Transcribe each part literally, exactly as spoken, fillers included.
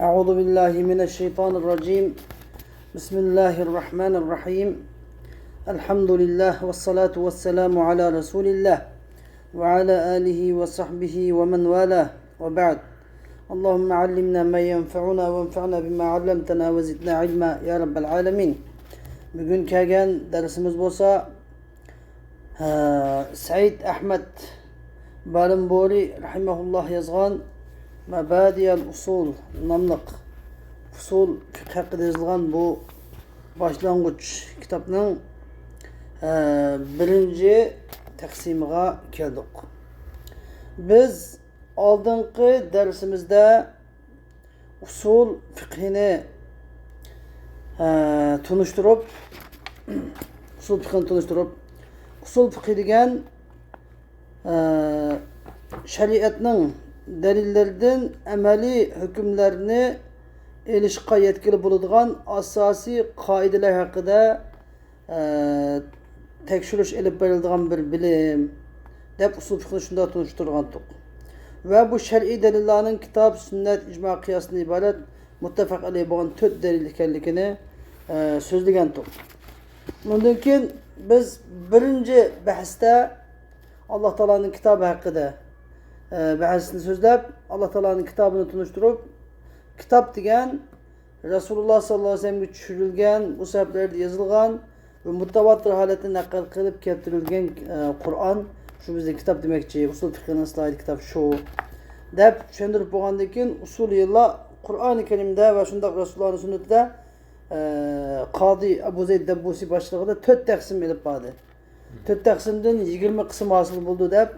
أعوذ بالله من الشيطان الرجيم. بسم الله الرحمن الرحيم. الحمد لله والصلاة والسلام على رسول الله وعلى آله وصحبه ومن والاه وبعد. اللهم علمنا ما ينفعنا وانفعنا بما علمتنا وزدنا علما يا رب العالمين. بۈگۈن كەلگەن دەرسىمىز بولسا، ھە، سەئىد ئەھمەد بارىنبورى رەھىمەھۇللاھ يازغان مەبادىئەل ئۇسۇل ناملىق ئۇسۇل فىقھ ھەققىدە يېزىلغان بۇ باشلانغۇچ كىتابنىڭ، ھە، بىرىنچى تەقسىمىغا كەلدۇق. بىز ئالدىنقى دەرسىمىزدە ئۇسۇل فىقھىنى، ئە، تونۇشتۇرۇپ، ئۇسۇل فىقھىنى تونۇشتۇرۇپ، ئۇسۇل فىقھى دېگەن، ئە، شەرىئەتنىڭ دەلىللىرىدىن ئەمەلىي ھۆكۈملەرنى ئېلىشقا يەتكىلى بولىدىغان ئاساسىي قائىدىلەر ھەققىدە ئە، تەكشۈرۈش ئېلىپ بېرىلىدىغان بىر بىلىم، دەپ ئۇسۇل فىقھنى شۇنداق تونۇشتۇرغانتۇق. ۋە بۇ شەرئىي دەلىللارنىڭ كىتاب، سۈننەت، ئىجما، قىياستىن ئىبارەت مۇتتەپەق ئەلەيھ بولغان تۆت دەلىل ئىكەنلىكىنى، ئە، سۆزلىگەنتۇق. ئۇندىن كېيىن بىز بىرىنچى بەھستە ئاللا تائالانىڭ كىتابى ھەققىدە، ئە، بەھسنى سۆزلەپ، ئاللا تائالانىڭ كىتابىنى تونۇشتۇرۇپ، كىتاب دېگەن رەسۇلۇللاھ سەللەللاھۇ ئەلەيھى ۋەسەللەمگە چۈشۈرۈلگەن، ئۇ سەھىپىلەردە يېزىلغان ۋە مۇتەۋاتىر ھالەتتە نەقىل قىلىپ كەلتۈرۈلگەن، ئە، قۇرئان، شۇ بىزنىڭ كىتاب دېمەكچى، ئۇسۇل فىقھىنىڭ ئىستىلاھىدا كىتاب شۇ، دەپ چۈشەندۈرۈپ بولغاندىن كېيىن، ئۇسۇلىيلار قۇرئانى كەرىمدە ۋە شۇنداق رەسۇلۇللاھنىڭ سۈننىتىدە، ئە، قازى ئەبۇ زەيد دەببۇسى باشچىلىقىدا تۆت تەقسىم ئېلىپ باردى. تۆت تەقسىمدىن يىگىرمە قىسىم ھاسىل بولىدۇ دەپ،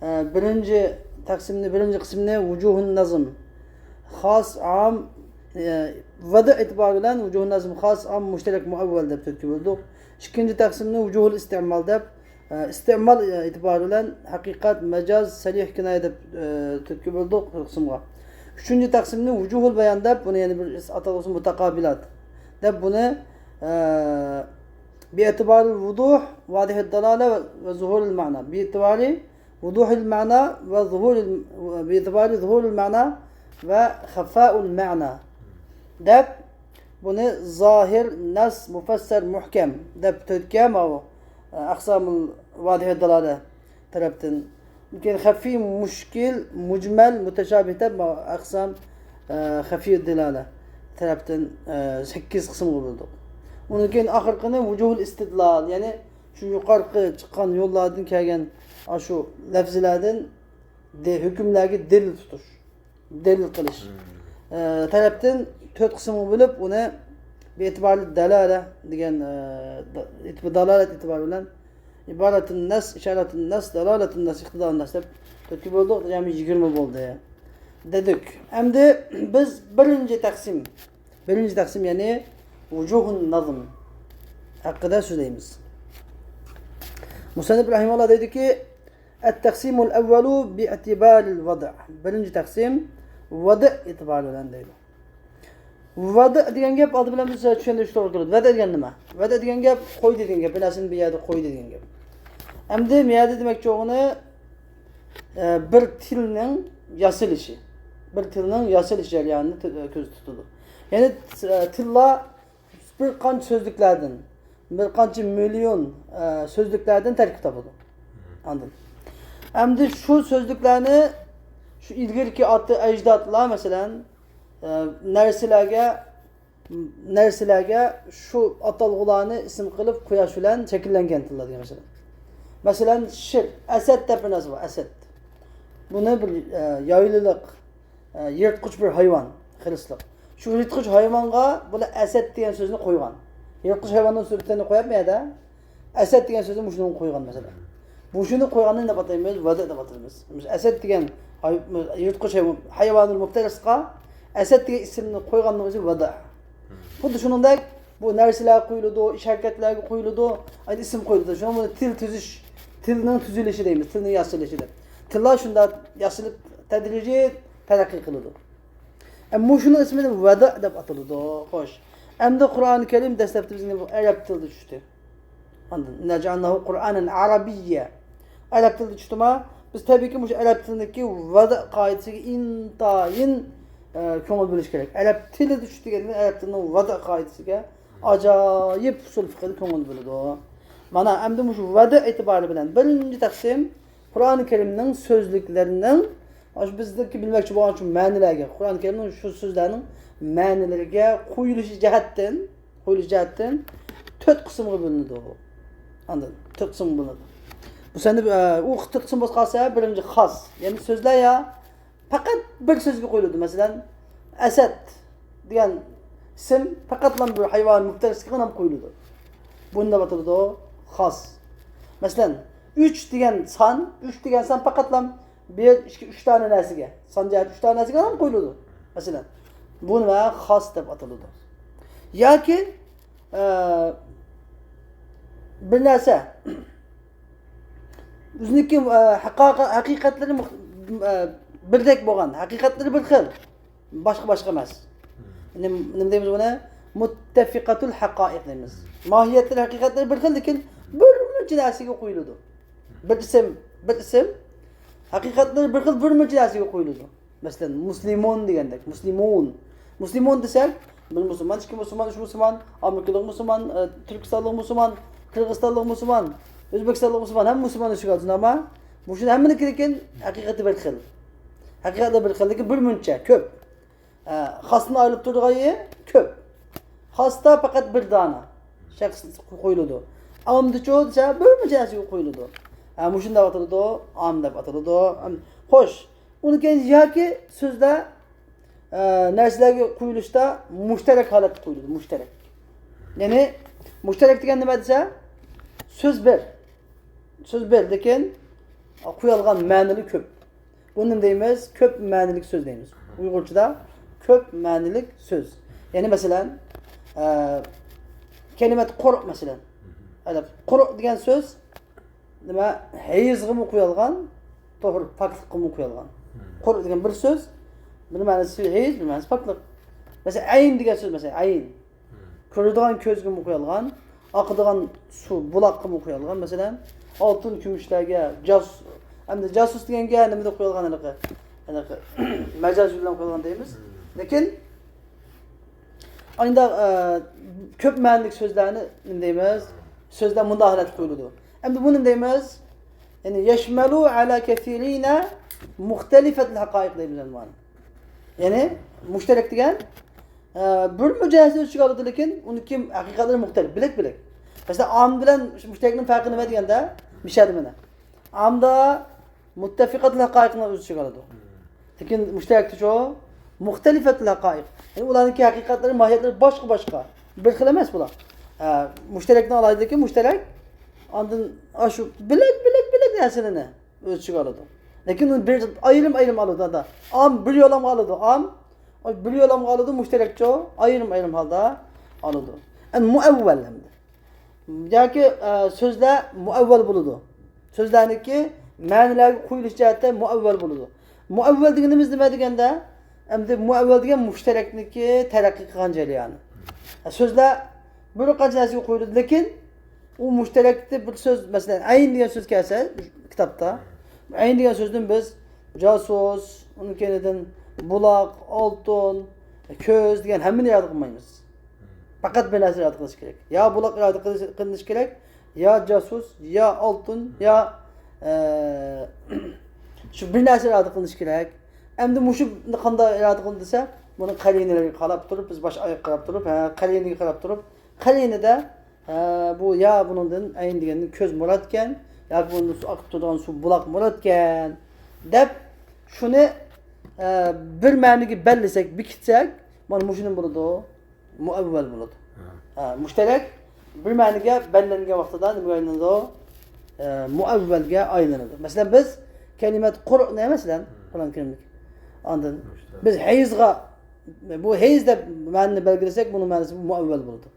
ئە، بىرىنچى تەقسىمنى، بىرىنچى قىسمىنى ۋۇجۇھۇن نەزم، خاس، ئام، ئە، ۋەدە ئېتىبارى بىلەن ۋۇجۇھۇن نەزم، خاس، ئام، مۇشتەرەك، مۇئەۋۋەل دەپ تۆتكە بۆلدۇق. ئىككىنچى تەقسىمنى ۋۇجۇھۇل ئىستىمال دەپ، ئە، ئىستىمال، ئە، ئېتىبارى بىلەن ھەقىقەت، مەجاز، سەرىھ، كىنايە دەپ، ئە، تۆتكە بۆلدۇق، تۆت قىسىمغا. ئۈچىنچى تەقسىمنى ۋۇجۇھۇل بايان دەپ، بۇنى يەنە بىر ئاتالغۇسى مۇتاقابىلات دەپ، بۇنى، ئە، بىئېتىبارىل ۋۇدۇھ، ۋادىھىد دالالە ۋە زۇھۇرىل مەنا. بىئېتىبارى ۋۇدۇھىل مەنا ۋە زۇھۇرىل، بىئېتىبارى زۇھۇرىل مەنا ۋە خەفائۇل مەنا دەپ، بۇنى زاھىر، نەس، مۇفەسسەر، مۇھكەم دەپ تۆتكە ماۋۇ، ئە، ئەقسامۇل ۋادىھىد دالالە تەرەپتىن. كېيىن خەفىي، مۇشكىل، مۇجمەل، مۇتەشابىھ دەپ ماۋۇ ئەقسام، ئە، خەفىي دىلالە تەرەپتىن، ئە، سەككىز قىسىمغا بۆلدۇق. ئۇنىڭ كېيىن ئاخىرقىنى ۋۇجۇھۇل ئىستىدلال، يەنى شۇ يۇقىرىقى چىققان يوللاردىن كەلگەن ئاشۇ لەفزىلەردىن دە-، ھۆكۈملەرگە دەلىل تۇتۇش، دەلىل قىلىش، ئە، تەرەپتىن تۆت قىسىمغا بۆلۈپ، ئۇنى بىئېتىبارى دالالە دېگەن، ئە، دا-، ئېتىبار-، دالالەت ئېتىبارى بىلەن ئىبارەتۇن نەس، ئىشارەتۇن نەس، دالالەتۇن نەس، ئىقتىدائۇن نەس دەپ تۆتكە بۆلدۇق، جەمئىي يىگىرمە بولدى دېدۇق. ئەمدى بىز بىرىنچى تەقسىم، بىرىنچى تەقسىم، يەنى ۋۇجۇھۇن نەزم ھەققىدە سۆزلەيمىز. مۇسەننىپ رەھىمەھۇللاھ دەيدۇكى، ئەت-تەقسىمۇل ئەۋۋەلۇ بىئېتىبارىل ۋەدە. بىرىنچى تەقسىم ۋەدە ئېتىبارى بىلەن دەيدۇ. ۋەدە دېگەن گەپ ئالدى بىلەن بىز چۈشەندۈرۈش توغرا كېلىدۇ. ۋەدە دېگەن نېمە؟ ۋەدە دېگەن گەپ قويدى دېگەن گەپ. بىر نەرسىنى بىر يەردە قويدى دېگەن گەپ. ئەمدى بۇ يەردە دېمەكچى بولغىنى، ئە، بىر تىلنىڭ ياسىلىشى. بىر تىلنىڭ ياسىلىش جەريانىنى تى-، كۆزدە تۇتىدۇ. يەنى، ئە، تىللار بىر قانچە سۆزلۈكلەردىن، بىر قانچە مىليون، ئە، سۆزلۈكلەردىن تەركىب تاپىدۇ. ئاندىن. ئەمدى شۇ سۆزلۈكلەرنى شۇ ئىلگىرىكى ئاتا ئەجدادلار، مەسىلەن، ئە، نەرسىلەرگە، نەرسىلەرگە شۇ ئاتالغۇلارنى ئىسىم قىلىپ قويۇش بىلەن شەكىللەنگەن تىللار دېگەن مەسىلەن. مەسىلەن، شىر، ئەسەد دەپ بىر نەرسە بار، ئەسەد. بۇنى بىر، ئە، يايلىلىق، ئە، يىرتقۇچ بىر ھايۋان، خىرىسلىق. شۇ يىرتقۇچ ھايۋانغا بۇلار ئەسەد دېگەن سۆزنى قويغان. يىرتقۇچ ھايۋاننىڭ سۈرىتىنى قويۇپ، بۇ يەردە ئەسەد دېگەن سۆزنى مۇشۇنىڭغا قويغان، مەسىلەن. مۇشۇنى قويغاننى نېمە دەپ ئاتايمىز؟ ۋەدە دەپ ئاتايمىز. بىز ئەسەد دېگەن ھاي-، يىرتقۇچ ھايۋان، ھايۋانۇل مۇفتەرىسقا ئەسەد دېگەن ئىسىمنى قويغاننىڭ ئۆزى ۋەدە. خۇددى شۇنىڭدەك بۇ نەرسىلەرگە قويۇلىدۇ، ئىش ھەرىكەتلەرگە قويۇلىدۇ، ئەينى ئىسىم قويۇلىدۇ. شۇنىڭ بىلەن تىل تۈزۈش، تىلنىڭ تۈزۈلۈشى دەيمىز، تىلنىڭ ياسىلىشى دەپ. تىللار شۇنداق ياسىلىپ، تەدرىجىي تەرەققىي قىلىدۇ. ئە، مۇشۇنىڭ ئىسمى ۋەدە دەپ ئاتىلىدۇ. خوش. ئەمدى قۇرئانى كەرىم دەسلەپتە بىزگە بۇ ئەرەب تىلىدا چۈشتى. ئاندىن، إنا جعلناه قرآنا عربيا. ئەرەب تىلىدا چۈشتىما، بىز تەبىئىيكى مۇشۇ ئەرەب تىلىدىكى ۋەدە قائىدىسىگە ئىنتايىن ئە، كۆڭۈل بۆلۈش كېرەك. ئەرەب تىلىدا چۈش دېگەندىن ئەرەب تىلىنىڭ ۋەدە قائىدىسىگە ئاجايىپ ئۇسۇل فىقھىدا كۆڭۈل بۆلىدۇ. مانا ئەمدى مۇشۇ ۋەدە ئېتىبارى بىلەن بىرىنچى تەقسىم قۇرئان كەرىمنىڭ سۆزلۈكلىرىنىڭ، ئاشۇ بىزنىڭكى بىلمەكچى بولغان شۇ مەنىلەرگە، قۇرئان كەرىمنىڭ شۇ سۆزلەرنىڭ مەنىلىرىگە قويۇلۇشى جەھەتتىن، قويۇلۇشى جەھەتتىن تۆت قىسىمغا بۆلۈنىدۇ. ئاندىن تۆت قىسىمغا بۆلۈنىدۇ. بۇ سەندە، ئە، ئۇ تۆت قىسىم بولۇپ قالسا، بىرىنچى خاس، يەنى سۆزلەر يا پەقەت بىر سۆزگە قويۇلىدۇ. مەسىلەن، ئەسەد دېگەن ئىسىم پەقەتلا بىر ھايۋان مۇپتەرىسىگە نام قويۇلىدۇ. بۇنى دەپ ئاتىلىدۇ خاس. مەسىلەن، ئۈچ دېگەن سان، ئۈچ دېگەن سان پەقەتلا بىر، ئىككى، ئۈچ دانە نەرسىگە، سان جەھەتتە ئۈچ دانە نەرسىگە نام قويۇلىدۇ. مەسىلەن، بۇ نېمە؟ خاس دەپ ئاتىلىدۇ. ياكى، ئە، بىر نەرسە، ئۆزىنىڭكى، ئە، ھەققا-، ھەقىقەتلىرى مۇخ-، ئە، بىردەك بولغان، ھەقىقەتلىرى بىر خىل، باشقا-باشقا ئەمەس. نېمە، نېمە دەيمىز بۇنى؟ مۇتتەفىقەتۇل ھەقائىق دەيمىز. ماھىيەتلىرى، ھەقىقەتلىرى بىر خىل، لېكىن بىر مۇنچە نەرسىگە قويۇلىدۇ. بىر ئىسىم، بىر ئىسىم، ھەقىقەتلىرى بىر خىل، بىر مۇنچە نەرسىگە قويۇلىدۇ. مەسىلەن، مۇسلىمۇن دېگەندەك، مۇسلىمۇن. مۇسلىمۇن دېسەك، بىر مۇسۇلمان، ئىككى مۇسۇلمان، ئۈچ مۇسۇلمان، ئامېرىكىلىق مۇسۇلمان، ئە، تۈركىستانلىق مۇسۇلمان، قىرغىزىستانلىق مۇسۇلمان، ئۆزبېكىستانلىق مۇسۇلمان، ھەممە مۇسۇلمان ئىچىگە ئالىدۇ، ئەمما مۇشۇنىڭ ھەممىنىڭكى لېكىن ھەقىقەتى بىر خىل. ھەقىقەتلىرى بىر خىل، لېكىن بىر مۇنچە كۆپ. ئە، خاستىن ئايرىلىپ تۇرىدىغان يېرى كۆپ. خاستا پەقەت بىر دانە شەخس قويۇلىدۇ. ئامدىچۇ دېسە، بىر مۇنچە نەرسىگە قويۇلىدۇ. ئە، مۇشۇنداق ئاتىلىدۇ، ئام دەپ ئاتىلىدۇ. ئەم، خوش، ئۇنى كېيىن ياكى سۆزلەر، ئە، نەرسىلەرگە قويۇلۇشتا مۇشتەرەك ھالەتتە قويۇلىدۇ، مۇشتەرەك. يەنى مۇشتەرەك دېگەن نېمە دېسە، سۆز بىر. سۆز بىر، لېكىن قويۇلغان مەنىلىرى كۆپ. بۇنى نېمە دەيمىز؟ كۆپ مەنىلىك سۆز دەيمىز. ئۇيغۇرچىدا كۆپ مەنىلىك سۆز. يەنى مەسىلەن، ئە، كەلىمەت قۇرۇ مەسىلەن. ئەلەپ، قۇرۇ دېگەن سۆز نېمە؟ ھەيزغىمۇ قويۇلغان، توغرا، پاكلىققىمۇ قويۇلغان. قۇرۇ دېگەن بىر سۆز، بىر مەنىسى ھەيز، بىر مەنىسى پاكلىق. مەسىلەن، ئەين دېگەن سۆز، مەسىلەن، ئەين. كۆرىدىغان كۆزگىمۇ قويۇلغان، ئاقىدىغان سۇ، بۇلاققىمۇ قويۇلغان. مەسىلەن، ئالتۇن، كۈمۈشلەرگە، جاسۇس، ئەمدى جاسۇس دېگەنگە نېمىدە قويۇلغان ھېلىقى؟ ھېلىقى مەجاز بىلەن قويۇلغان دەيمىز. لېكىن ئانداق، ئە، كۆپ مەنىلىك سۆزلەرنى نېمە دەيمىز؟ سۆزلەر مۇنداق ھالەتتە قويۇلىدۇ. ئەمدى بۇنى نېمە دەيمىز؟ يەنى يەشمەلۇ ئەلا كەسىرىنە مۇختەلىفەتىل ھەقائىق دەيمىز ئەمدى بۇنى. يەنى مۇشتەرەك دېگەن، ئە، بىر مۇجەسسەم ئۆز ئىچىگە ئالىدۇ، لېكىن ئۇنىڭكى ھەقىقەتلىرى مۇختەلىپ، بۆلەك-بۆلەك. مەسىلەن، ئام بىلەن مۇشتەرەكنىڭ پەرقى نىمە دېگەندە، مىشەدە مانا. ئامدا مۇتتەفىقەتىل ھەقائىقنى ئۆز ئىچىگە ئالىدۇ. لېكىن مۇشتەرەكتىچۇ؟ مۇختەلىفەتىل ھەقائىق. يەنى ئۇلارنىڭكى ھەقىقەتلىرى، ماھىيەتلىرى باشقا-باشقا. بىر خىل ئەمەس بۇلار. ئە، مۇشتەرەكنىڭ ئالاھىدىلىكى مۇشتەرەك. ئاندىن ئاشۇ بۆلەك، بۆلەك، بۆلەك نەرسىلەرنى ئۆز ئىچىگە ئالىدۇ. لېكىن ئۇنى بىر ئايرىم-ئايرىم ئالىدۇ، ئادا. ئام بىر يولامغا ئالىدۇ، ئام. ئاي، بىر يولامغا ئالىدۇ، مۇشتەرەكچۇ ئايرىم-ئايرىم ھالدا ئالىدۇ. ئەمدى مۇئەۋۋەل ئەمدى. ياكى، ئە، سۆزلەر مۇئەۋۋەل بولىدۇ. سۆزلەرنىڭكى مەنىلەرگە قويۇلۇش جەھەتتە مۇئەۋۋەل بولىدۇ. مۇئەۋۋەل دېگىنىمىز نېمە دېگەندە، ئەمدى مۇئەۋۋەل دېگەن مۇشتەرەكنىكى تەرەققىي قىلغان جەريانى. سۆزلەر بىر قانچە نەرسىگە قويۇلىدۇ، لېكىن ئۇ مۇشتەرەكتە بىر سۆز، مەسىلەن، ئەين دېگەن سۆز كەلسە كىتابتا، ئەين دېگەن سۆزدىن بىز جاسۇس، ئۇنىڭ كەينىدىن بۇلاق، ئالتۇن، كۆز دېگەن ھەممىنى ئىرادە قىلمايمىز. پەقەت بىر نەرسىنى ئىرادە قىلىش كېرەك. يا بۇلاق ئىرادە قىلىش، قىلىنىش كېرەك، يا جاسۇس، يا ئالتۇن، يا، ئە، شۇ بىر نەرسە ئىرادە قىلىنىش كېرەك. ئەمدى مۇشۇ قانداق ئىرادە قىلىندى دېسە، بۇنىڭ قەرىنىلىرىگە قاراپ تۇرۇپ، بىز باش ئاياققا قاراپ تۇرۇپ، ھە، قەرىنىگە قاراپ تۇرۇپ، قەرىنىدە، ھە، بۇ يا بۇنىڭدىن ئەين دېگەندىن كۆز مۇرادكەن، ياكى بۇنىڭدىن سۇ ئاقىپ تۇرىدىغان سۇ بۇلاق مۇرادكەن، دەپ شۇنى، ئە، بىر مەنىگە بەللىسەك، بېكىتسەك، مانا مۇشۇ نېمە بولىدۇ؟ مۇئەۋۋەل بولىدۇ. ھە، مۇشتەرەك بىر مەنىگە بەللەنگەن ۋاقتىدا نېمىگە ئايلىنىدۇ؟ ئە، مۇئەۋۋەلگە ئايلىنىدۇ. مەسىلەن، بىز كەلىمەت قۇرۇ دەيمىز، مەسىلەن، قۇرئان كەرىمدىكى. ئاندىن بىز ھەيزغا، بۇ ھەيز دەپ مەنىنى بەلگىلىسەك، بۇنىڭ مەنىسى مۇئەۋۋەل بولىدۇ.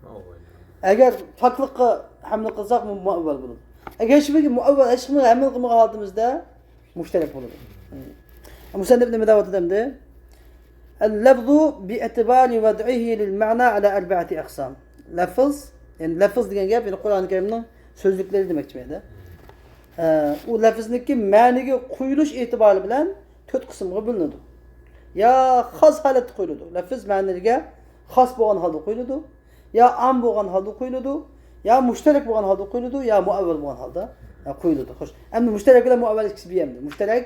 ئەگەر پاكلىققا ھەملە قىلساق، بۇ مۇئەۋۋەل بولىدۇ. ئەگەر ھېچ بىرگە مۇئەۋۋەل، ھېچ بىرگە ھەملە قىلمىغان ھالىتىمىزدە، مۇشتەرەك بولىدۇ. مۇسەننىپ نېمە دەۋاتىدۇ ئەمدى؟ اللفظ باعتبار وضعه للمعنى على أربعة أقسام. لەفز، يەنى لەفز دېگەن گەپ، يەنى قۇرئان كەرىمنىڭ سۆزلۈكلىرى دېمەكچى بۇ يەردە. ئە، ئۇ لەفزنىڭكى مەنىگە قويۇلۇش ئېتىبارى بىلەن تۆت قىسىمغا بۆلۈنىدۇ. يا خاس ھالەتتە قويۇلىدۇ. لەپىز مەنىگە خاس بولغان ھالدا قويۇلىدۇ، يا ئام بولغان ھالدا قويۇلىدۇ، يا مۇشتەرەك بولغان ھالدا قويۇلىدۇ، يا مۇئەۋۋەل بولغان ھالدا، ئە، قويۇلىدۇ. خوش، ئەمدى مۇشتەرەك بىلەن مۇئەۋۋەل ئىككىسى بىر ئەمدى. مۇشتەرەك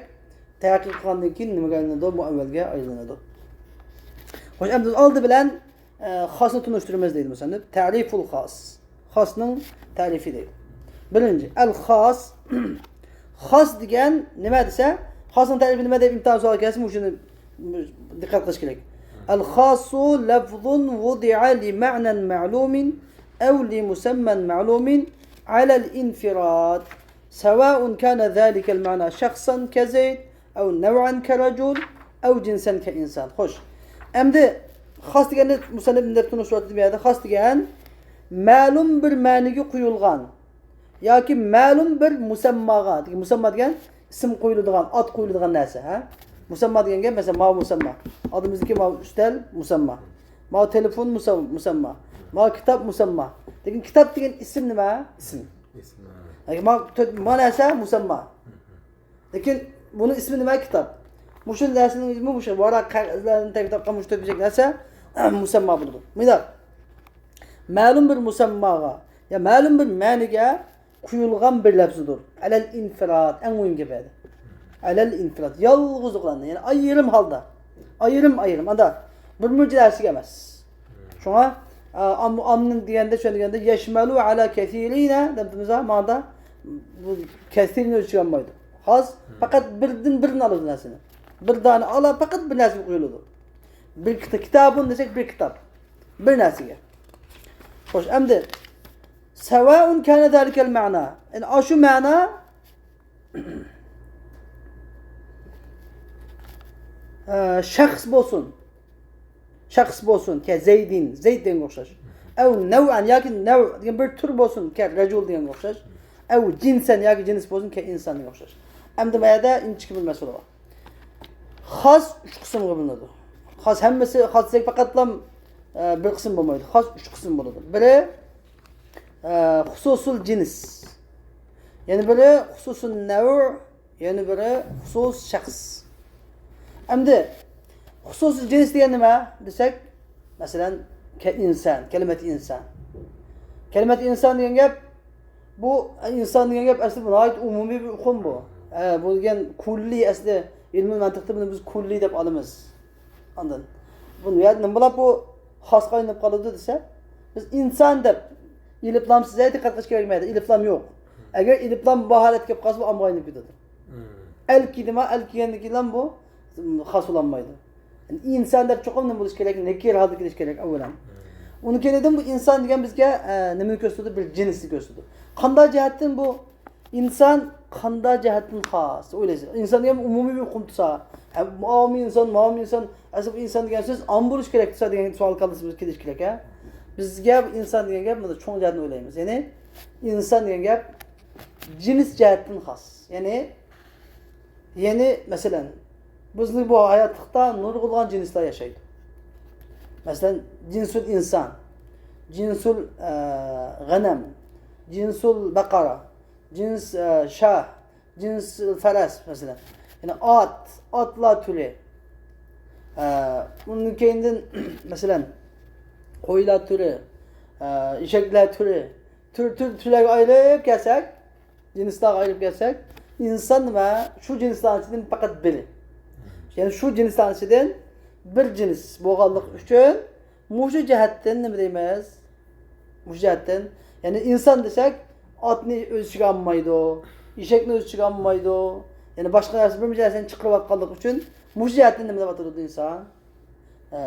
تەھەققىق قىلغاندىن كېيىن نېمىگە ئايلىنىدۇ؟ مۇئەۋۋەلگە ئايلىنىدۇ. خوش، ئەمدى ئالدى بىلەن، ئە، خاسنى تونۇشتۇرىمىز دەيدۇ مۇسەننىپ. تەرىفۇل خاس. خاسنىڭ تەرىپى دەيدۇ. بىرىنچى، ئەل خاس. خاس دېگەن نېمە دېسە، خاسنىڭ تەرىپى نېمە دەپ ئىمتىھان سوئال كەلسە، مۇشۇنى دىققەت قىلىش كېرەك. ئەل خاسسۇ لەفزۇن ۋۇدىئە لىمەنەن مەلۇمىن ئەۋ لىمۇسەممەن مەلۇمىن ئەلەل ئىنفىراد. سەۋائۇن كانە زالىكەل مەنا شەخسەن كەزەيد ئەۋ نەۋئەن كەرەجۇل ئەۋ جىنسەن كەئىنسان. خوش. ئەمدى خاس دېگەننى مۇسەننىپ دەپ تونۇشتۇرۇۋاتىدۇ بۇ يەردە. خاس دېگەن مەلۇم بىر مەنىگە قويۇلغان ياكى مەلۇم بىر مۇسەمماغا، دېگەن مۇسەمما دېگەن ئىسىم قويۇلىدىغان، ئات قويۇلىدىغان نەرسە، ھە؟ مۇسەمما دېگەن گەپ، مەسىلەن، ماۋۇ مۇسەمما. ئالدىمىزدىكى ماۋۇ ئۈستەل مۇسەمما. ماۋۇ تېلېفون مۇسەم-، مۇسەمما. ماۋۇ كىتاب مۇسەمما. لېكىن كىتاب دېگەن ئىسىم نېمە؟ ئىسىم. ياكى ماۋۇ تۆت، ماۋۇ نەرسە مۇسەمما. لېكىن بۇنىڭ ئىسمى نېمە؟ كىتاب. مۇشۇ نەرسىنىڭ ئىسمى مۇشۇ ۋاراق، قەغەزلەردىن تەركىب تاپقان مۇشۇ تۆت بۆشەك نەرسە مۇسەمما بولىدۇ. مۇنداق. مەلۇم بىر مۇسەمماغا يا مەلۇم بىر مەنىگە قويۇلغان بىر لەپزىدۇر. ئەلەل ئىنفىراد، ئەڭ مۇھىم گەپ ئەدى. ئەلەل ئىنفىراد، يالغۇزلۇقلاردا، يەنى ئايرىم ھالدا، ئايرىم-ئايرىم، ئاندا بىر مۇنچە نەرسىگە ئەمەس. شۇڭا، ئا، ئام-، ئامنىن دېگەندە، شۇ دېگەندە، يەشمەلۇ ئەلا كەسىرىنە دەپتىمىز، ماڭدا بۇ كەسىرنى ئۆز ئىچىگە ئالمايدۇ. خاس پەقەت بىردىن بىرنى ئالىدۇ نەرسىنى. بىر دانە ئالا پەقەت بىر نەرسىگە قويۇلىدۇ. بىر كىتا-، كىتابۇن دېسەك، بىر كىتاب. بىر نەرسىگە. خوش، ئەمدى سەۋائۇن كانە زالىكەل مەنا. يەنى ئاشۇ مەنا، ئە، شەخس بولسۇن. شەخس بولسۇن، كە زەيدىن، زەيد دېگەنگە ئوخشاش. ئەۋ نەۋئەن ياكى نەۋ دېگەن بىر تۈر بولسۇن، كە رەجۇل دېگەنگە ئوخشاش. ئەۋ جىنسەن ياكى جىنس بولسۇن، كە ئىنسان دېگەنگە ئوخشاش. ئەمدى بۇ يەردە ئىنچىكە بىر مەسىلە بار. خاس ئۈچ قىسىمغا بۆلۈنىدۇ. خاس ھەممىسى خاس دېسەك پەقەتلا، ئە، بىر قىسىم بولمايدۇ. خاس ئۈچ قىسىم بولىدۇ. بىرى، ئە، خۇسۇسۇل جىنس. يەنە بىرى خۇسۇسۇل نەۋ، يەنە بىرى خۇسۇس شەخس. ئەمدى خۇسۇسۇل جىنس دېگەن نېمە دېسەك، مەسىلەن، كە-، ئىنسان، كەلىمەت ئىنسان. كەلىمەت ئىنسان دېگەن گەپ، بۇ ئىنسان دېگەن گەپ ئەسلى بۇ ناھايىتى ئومۇمىي بىر ئۇقۇم بۇ. ئە، بۇ دېگەن كۇللىي، ئەسلى ئىلمىي مەنتىقتا بۇنى بىز كۇللىي دەپ ئالىمىز. ئاندىن بۇ يەردە نېمە بولۇپ بۇ خاسقا ئايلىنىپ قالىدۇ دېسە، بىز ئىنسان دەپ ئېلىپلامسىز دىققەت قىلىش كېرەك ئەمەس. ئېلىپلام يوق. ئەگەر ئېلىپلام بار ھالەتكە كېلىپ قالسا، بۇ ئامغا ئايلىنىپ كېتىدۇ. ئەل كىيدىما، ئەل كىيگەندىن كېيىنلا بۇ خاس بولالمايدۇ. يەنى ئىنسان دەپ چوقۇم نېمە بولۇشى كېرەك؟ نەكىر ھالدا كېلىشى كېرەك ئەۋۋەلەن. ئۇنىڭ كېيىن بۇ ئىنسان دېگەن بىزگە، ئە، نېمىنى كۆرسىتىدۇ؟ بىر جىنسنى كۆرسىتىدۇ. قانداق جەھەتتىن بۇ ئىنسان قانداق جەھەتتىن خاس؟ ئويلايسىز. ئىنسان دېگەن ئومۇمىي بىر ئۇقۇم تۇرسا، ھە، ئاۋامىي ئىنسان، ماۋامىي ئىنسان، ئەسلى بۇ ئىنسان دېگەن سۆز ئام بولۇشى كېرەك تۇرسا دېگەن سوئال كاللىسىمىزغا كېلىشى كېرەك، ھە؟ بىزگە بۇ ئىنسان دېگەن گەپ مۇنداق چوڭ جەھەتتىن ئويلايمىز. يەنى ئىنسان دېگەن گەپ جىنس جەھەتتىن خاس. يەنى يەنى، مەسىلەن، بىزنىڭ بۇ ھاياتلىقتا نۇرغۇنلىغان جىنسلار ياشايدۇ. مەسىلەن، جىنسۇل ئىنسان، جىنسۇل، ئە، غەنەم، جىنسۇل بەقارا، جىنس، ئە، شاھ، جىنسۇل فەرەس، مەسىلەن. يەنى ئات، ئاتلار تۈرى. ئە، ئۇنىڭ كەينىدىن، مەسىلەن، قويلار تۈرى، ئە، ئېشەكلەر تۈرى، تۈر، تۈر، تۈرلەرگە ئايرىپ كەلسەك، جىنسلارغا ئايرىپ كەلسەك، ئىنسان ۋە شۇ جىنسلارنىڭ ئىچىدىن پەقەت بىرى. يەنى شۇ جىنسلارنىڭ ئىچىدىن بىر جىنس بولغانلىقى ئۈچۈن مۇشۇ جەھەتتىن نېمە دەيمىز؟ مۇشۇ جەھەتتىن، يەنى ئىنسان دېسەك، ئاتنى ئۆز ئىچىگە ئالمايدۇ، ئېشەكنى ئۆز ئىچىگە ئالمايدۇ، يەنى باشقا نەرسە، بىر نەرسىنى چىقىرىۋاتقانلىقى ئۈچۈن مۇشۇ جەھەتتىن نېمە دەپ ئاتىلىدۇ ئىنسان؟ ئە،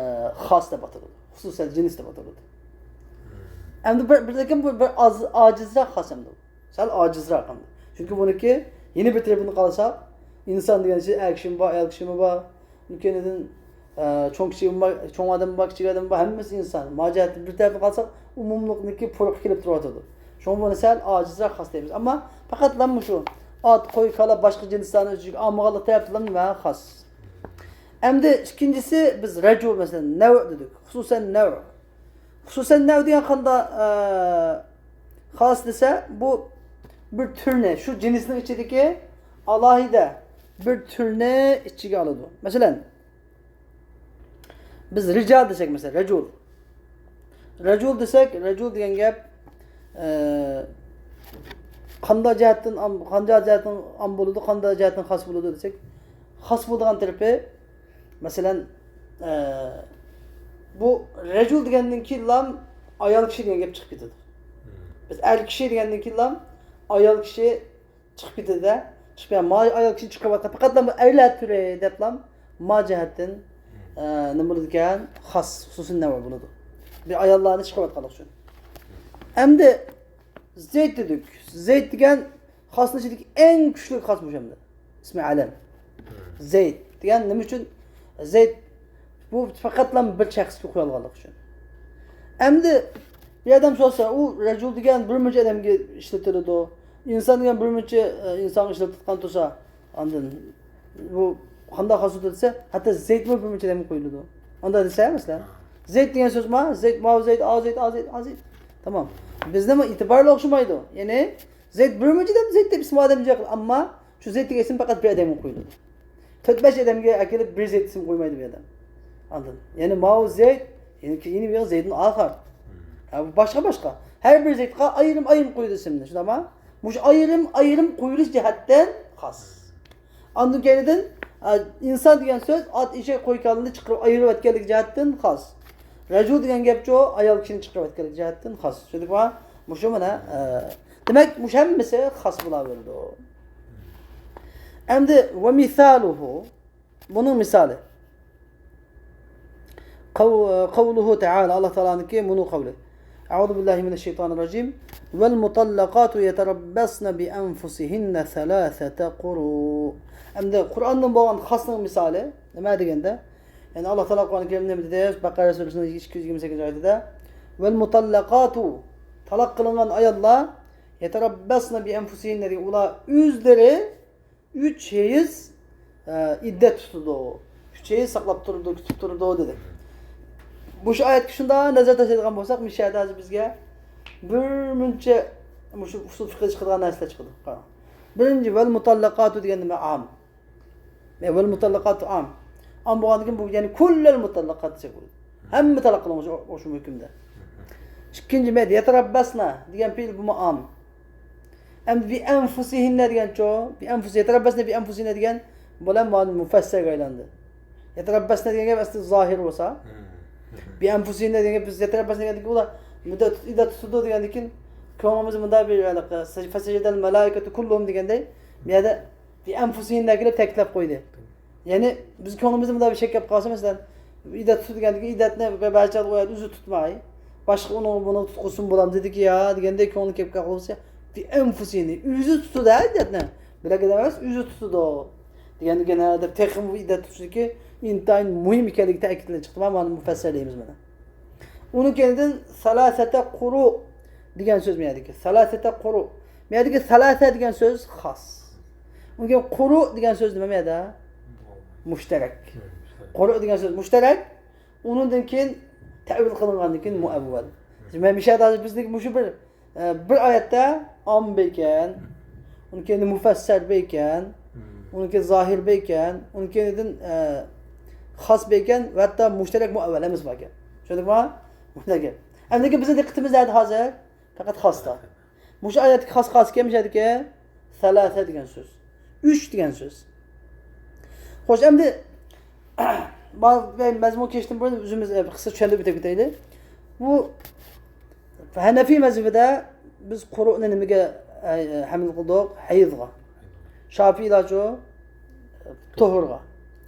خاس دەپ ئاتىلىدۇ. خۇسۇسەن جىنس دەپ ئاتىلىدۇ. ئەمدى بىر، بىر، لېكىن بۇ بىر ئاز، ئاجىزراق خاس ئەمدى. سەل ئاجىزراق ئەمدى. چۈنكى بۇنىڭكى يەنە بىر تەرىپىنى قارىساق، ئىنسان دېگەن ئىچىدە ئەر كىشىمۇ بار، ئايال كىشىمۇ بار. كېيىندىن، ئە، چوڭ كىچىك بار، چوڭ ئادەم بار، كىچىك ئادەم بار، ھەممىسى ئىنسان. ما جەھەتتىن بىر تەرەپنى قارىساق، ئومۇملۇقنىڭكى پۇرىقى كېلىپ تۇرۇۋاتىدۇ. شۇڭا بۇنى سەل ئاجىزراق خاس دەيمىز. ئەمما پەقەتلا مۇشۇ ئات، قوي، كالا، باشقا جىنسلارنى ئۆز ئىچىگە ئالمىغانلىق تەرەپلىرىمۇ خاس. ئەمدى ئىككىنچىسى، بىز رەجۇ، مەسىلەن، نەۋ دېدۇق. خۇسۇسەن نەۋ. خۇسۇسەن نەۋ دېگەن قاندا، ئە، خاس دېسە، بۇ بىر تۈرنى، شۇ جىنسنىڭ ئىچىدىكى ئالاھىدە بىر تۈرنى ئىچىگە ئالىدۇ. مەسىلەن، بىز رىجال دېسەك، مەسىلەن، رەجۇل. رەجۇل دېسەك، رەجۇل دېگەن گەپ، ئە، قانداق جەھەتتىن ئام-، قانداق جەھەتتىن ئام بولىدۇ، قانداق جەھەتتىن خاس بولىدۇ دېسەك، خاس بولىدىغان تەرىپى، مەسىلەن، ئە، بۇ رەجۇل دېگەندىن كېيىنلا ئايال كىشى دېگەن گەپ چىقىپ كېتىدۇ. بىز ئەر كىشى دېگەندىن كېيىنلا ئايال كىشى چىقىپ كېتىدۇ-دە. چىقىپ، ما ئايال كىشى چىقىرىۋاتقان، پەقەتلا بۇ ئەرلەر تۈرى دەپلا ما جەھەتتىن، ئە، نېمە بولىدىكەن؟ خاس، خۇسۇسىي نەۋ بولىدۇ. بىر ئاياللارنى چىقىرىۋاتقانلىقى ئۈچۈن. ئەمدى زەيد دېدۇق. زەيد دېگەن خاسنىڭ ئىچىدىكى ئەڭ كۈچلۈك خاس بۇ ئەمدى. ئىسمى ئەلەم. زەيد دېگەن نېمە ئۈچۈن؟ زەيد بۇ پەقەتلا بىر شەخسكە قويۇلغانلىقى ئۈچۈن. ئەمدى بىر ئادەم سورىسا، ئۇ رەجۇل دېگەن بىر مۇنچە ئادەمگە ئىشلىتىلىدۇ. ئىنسان دېگەن بىر مۇنچە، ئە، ئىنسانغا ئىشلىتىدىغان تۇرسا، ئاندىن بۇ قانداق خاس دېسە، ھەتتا زەيدمۇ بىر مۇنچە ئادەمگە قويۇلىدۇ. ئانداق دېسە، مەسىلەن، زەيد دېگەن سۆز ما؟ زەيد، ماۋۇ زەيد، ئا زەيد، ئا زەيد، ئا زەيد. تامام. بىزنىمۇ ئېتىبارى ئوخشىمايدۇ. يەنى زەيد بىر مۇنچە ئادەم زەيد دەپ ئىسمى ئادەم جىق. ئەمما شۇ زەيد دېگەن ئىسىم پەقەت بىر ئادەمگە قويۇلىدۇ. تۆت-بەش ئادەمگە ئەكېلىپ بىر زەيد ئىسىم قويمايدۇ بۇ ئادەم. ئاندىن، يەنى ماۋۇ زەيد، يەنى كېيىن يەنە زەيدۇن ئاخار. ھە، بۇ باشقا، باشقا. ھەر بىر زەيدقا ئايرىم-ئايرىم قويىدۇ ئىسىمنى، شۇنداقمۇ؟ مۇشۇ ئايرىم-ئايرىم قويۇلۇش جەھەتتىن خاس. ئاندىن كەينىدىن، ئە، ئىنسان دېگەن سۆز ئات، ئېشەك، قوي، كالىنى چىقىرىپ ئايرىۋەتكەنلىكى جەھەتتىن خاس. رەجۇل دېگەن گەپچۇ، ئايال كىشىنى چىقىرىۋەتكەنلىكى جەھەتتىن خاس. چۈشەندىڭلارمۇ؟ مۇشۇ مانا، ئە، دېمەك، مۇشۇ ھەممىسى خاس بولاۋېرىدۇ. ئەمدى، ۋە مىسالۇھۇ، بۇنىڭ مىسالى. قەۋ-، قەۋلۇھۇ تەئالە، ئاللا تائالانىڭكى مۇنۇ قەۋلى. أعوذ بالله من الشيطان الرجيم. والمطلقات يتربصن بأنفسهن ثلاثة قروء. ئەمدى قۇرئاندىن بولغان خاسنىڭ مىسالى نېمە دېگەندە، يەنى ئاللا تائالا قۇرئان كەرىمدە نېمە دېدى؟ بەقەرە سۈرىسىنىڭ ئىككى يۈز يىگىرمە سەككىزىنچى ئايىتىدە، والمطلقات، تالاق قىلىنغان ئاياللار، يتربصن بأنفسهن دېگەن، ئۇلار ئۆزلىرى ئۈچ ھەيز، ئە، ئىددەت تۇتىدۇ. ئۈچ ھەيز ساقلاپ تۇرىدۇ، كۈتۈپ تۇرىدۇ دېدى. مۇشۇ ئايەتكە شۇنداق نەزەر تاشلايدىغان بولساق، مىشەدە ھازىر بىزگە بىر مۇنچە مۇشۇ ئۇسۇل فىقھى چىقىدىغان نەرسىلەر چىقىدۇ. قاراڭ. بىرىنچى، ۋەل مۇتاللىقاتۇ دېگەن نېمە؟ ئام. ۋەل مۇتاللىقاتۇ ئام. ئام بولغاندىن كېيىن بۇ، يەنى كۇللەل مۇتاللىقات دېسەك بولىدۇ. ھەممە تالاق قىلىنغۇچى ئوخشىما ھۆكۈمدە. ئىككىنچى، مەيدە يەتەرەببەسنە دېگەن پېئىل بۇمۇ ئام. ئەمدى بىئەنفۇسىھىننە دېگەنچۇ؟ بىئەنفۇسى، يەتەرەببەسنە بىئەنفۇسىھىننە دېگەن بۇلار مانا مۇفەسسەرگە ئايلاندى. يەتەرەببەسنە دېگەن گەپ ئەسلى زاھىر بولسا، بىئەنفۇسىھىننە دېگەن گەپ بىز يەتەرەببەسنە دېگەندىكىن ئۇلار مۇددەت، ئىددەت تۇتىدۇ دېگەندىن كېيىن كۆڭلىمىزدە مۇنداق بىر ھېلىقى فەسەجەدەل مەلائىكەتۇ كۇللۇھۇم دېگەندەك بۇ يەردە بىئەنفۇسىھىننە كېلىپ تەكىتلەپ قويدى. يەنى بىز كۆڭلىمىزدە مۇنداق بىر شەك كەپ قالسا، مەسىلەن، ئىددەت تۇتىدۇ دېگەندىكىن، ئىددەتنى بەزى چاغدا ئۇ يەردە ئۆزى تۇتماي، باشقا ئۇنىڭ بۇنىڭ تۇتقۇزسىمۇ بولامدۇ دېدىكى يا دېگەندەك كۆڭلى كەپ قالسا، بىئەنفۇسىھىننى، ئۆزى تۇتىدۇ ھە ئىددەتنى. بىلەك ئادەم ئەمەس، ئۆزى تۇتىدۇ دېگەندىكىن، ھە دەپ تېخىمۇ ئىددەت تۇتۇشنىڭكى ئىنتايىن مۇھىم ئىكەنلىكى تەكىتلىنىپ چىقتى. مانا مۇفەسسەر دەيمىز مانا. ئۇنىڭ كەينىدىن سەلاسەتە قۇرۇ دېگەن سۆز مەيەدىكى. سەلاسەتە قۇرۇ. مەيەدىكى سەلاسە دېگەن سۆز خاس. ئۇنىڭ كەينى قۇرۇ دېگەن سۆز نېمە مەيەدە؟ مۇشتەرەك. قۇرۇ دېگەن سۆز مۇشتەرەك. ئۇنىڭدىن كېيىن تەئۋىل قىلىنغاندىن كېيىن مۇئەۋۋەل. مەن مىشەدە ھازىر بىزنىڭ مۇشۇ بىر ئە، بىر ئايەتتە ئام بىكەن، ئۇنىڭ كەينىدە مۇفەسسەر بىكەن، ئۇنىڭ كەينىدە زاھىر بىكەن، ئۇنىڭ كەينىدىن، ئە، خاس بىكەن ۋە ھەتتا مۇشتەرەك مۇئەۋۋەل ھەممىسى باركەن. چۈشەندىڭمۇ؟ مۇشتەرەك. ئەمدىكى بىزنىڭ دىققىتىمىز نەدە ھازىر؟ پەقەت خاستا. مۇشۇ ئايەتتىكى خاس، خاس ئىكەن، مۇشۇ يەردىكى سەلاسە دېگەن سۆز. ئۈچ دېگەن سۆز. خوش، ئەمدى مەزمۇن كېلىشتىن بۇرۇن ئۆزىمىز، ئە، قىسقا چۈشەندۈرۈپ ئۆتۈپ كېتەيلى. بۇ ھەنەفىي مەزھىپىدە بىز قۇرۇنى نېمىگە، ئە، ھەمل قىلدۇق؟ ھەيزغا. شافىئىيلارچۇ؟ تۇھۇرغا.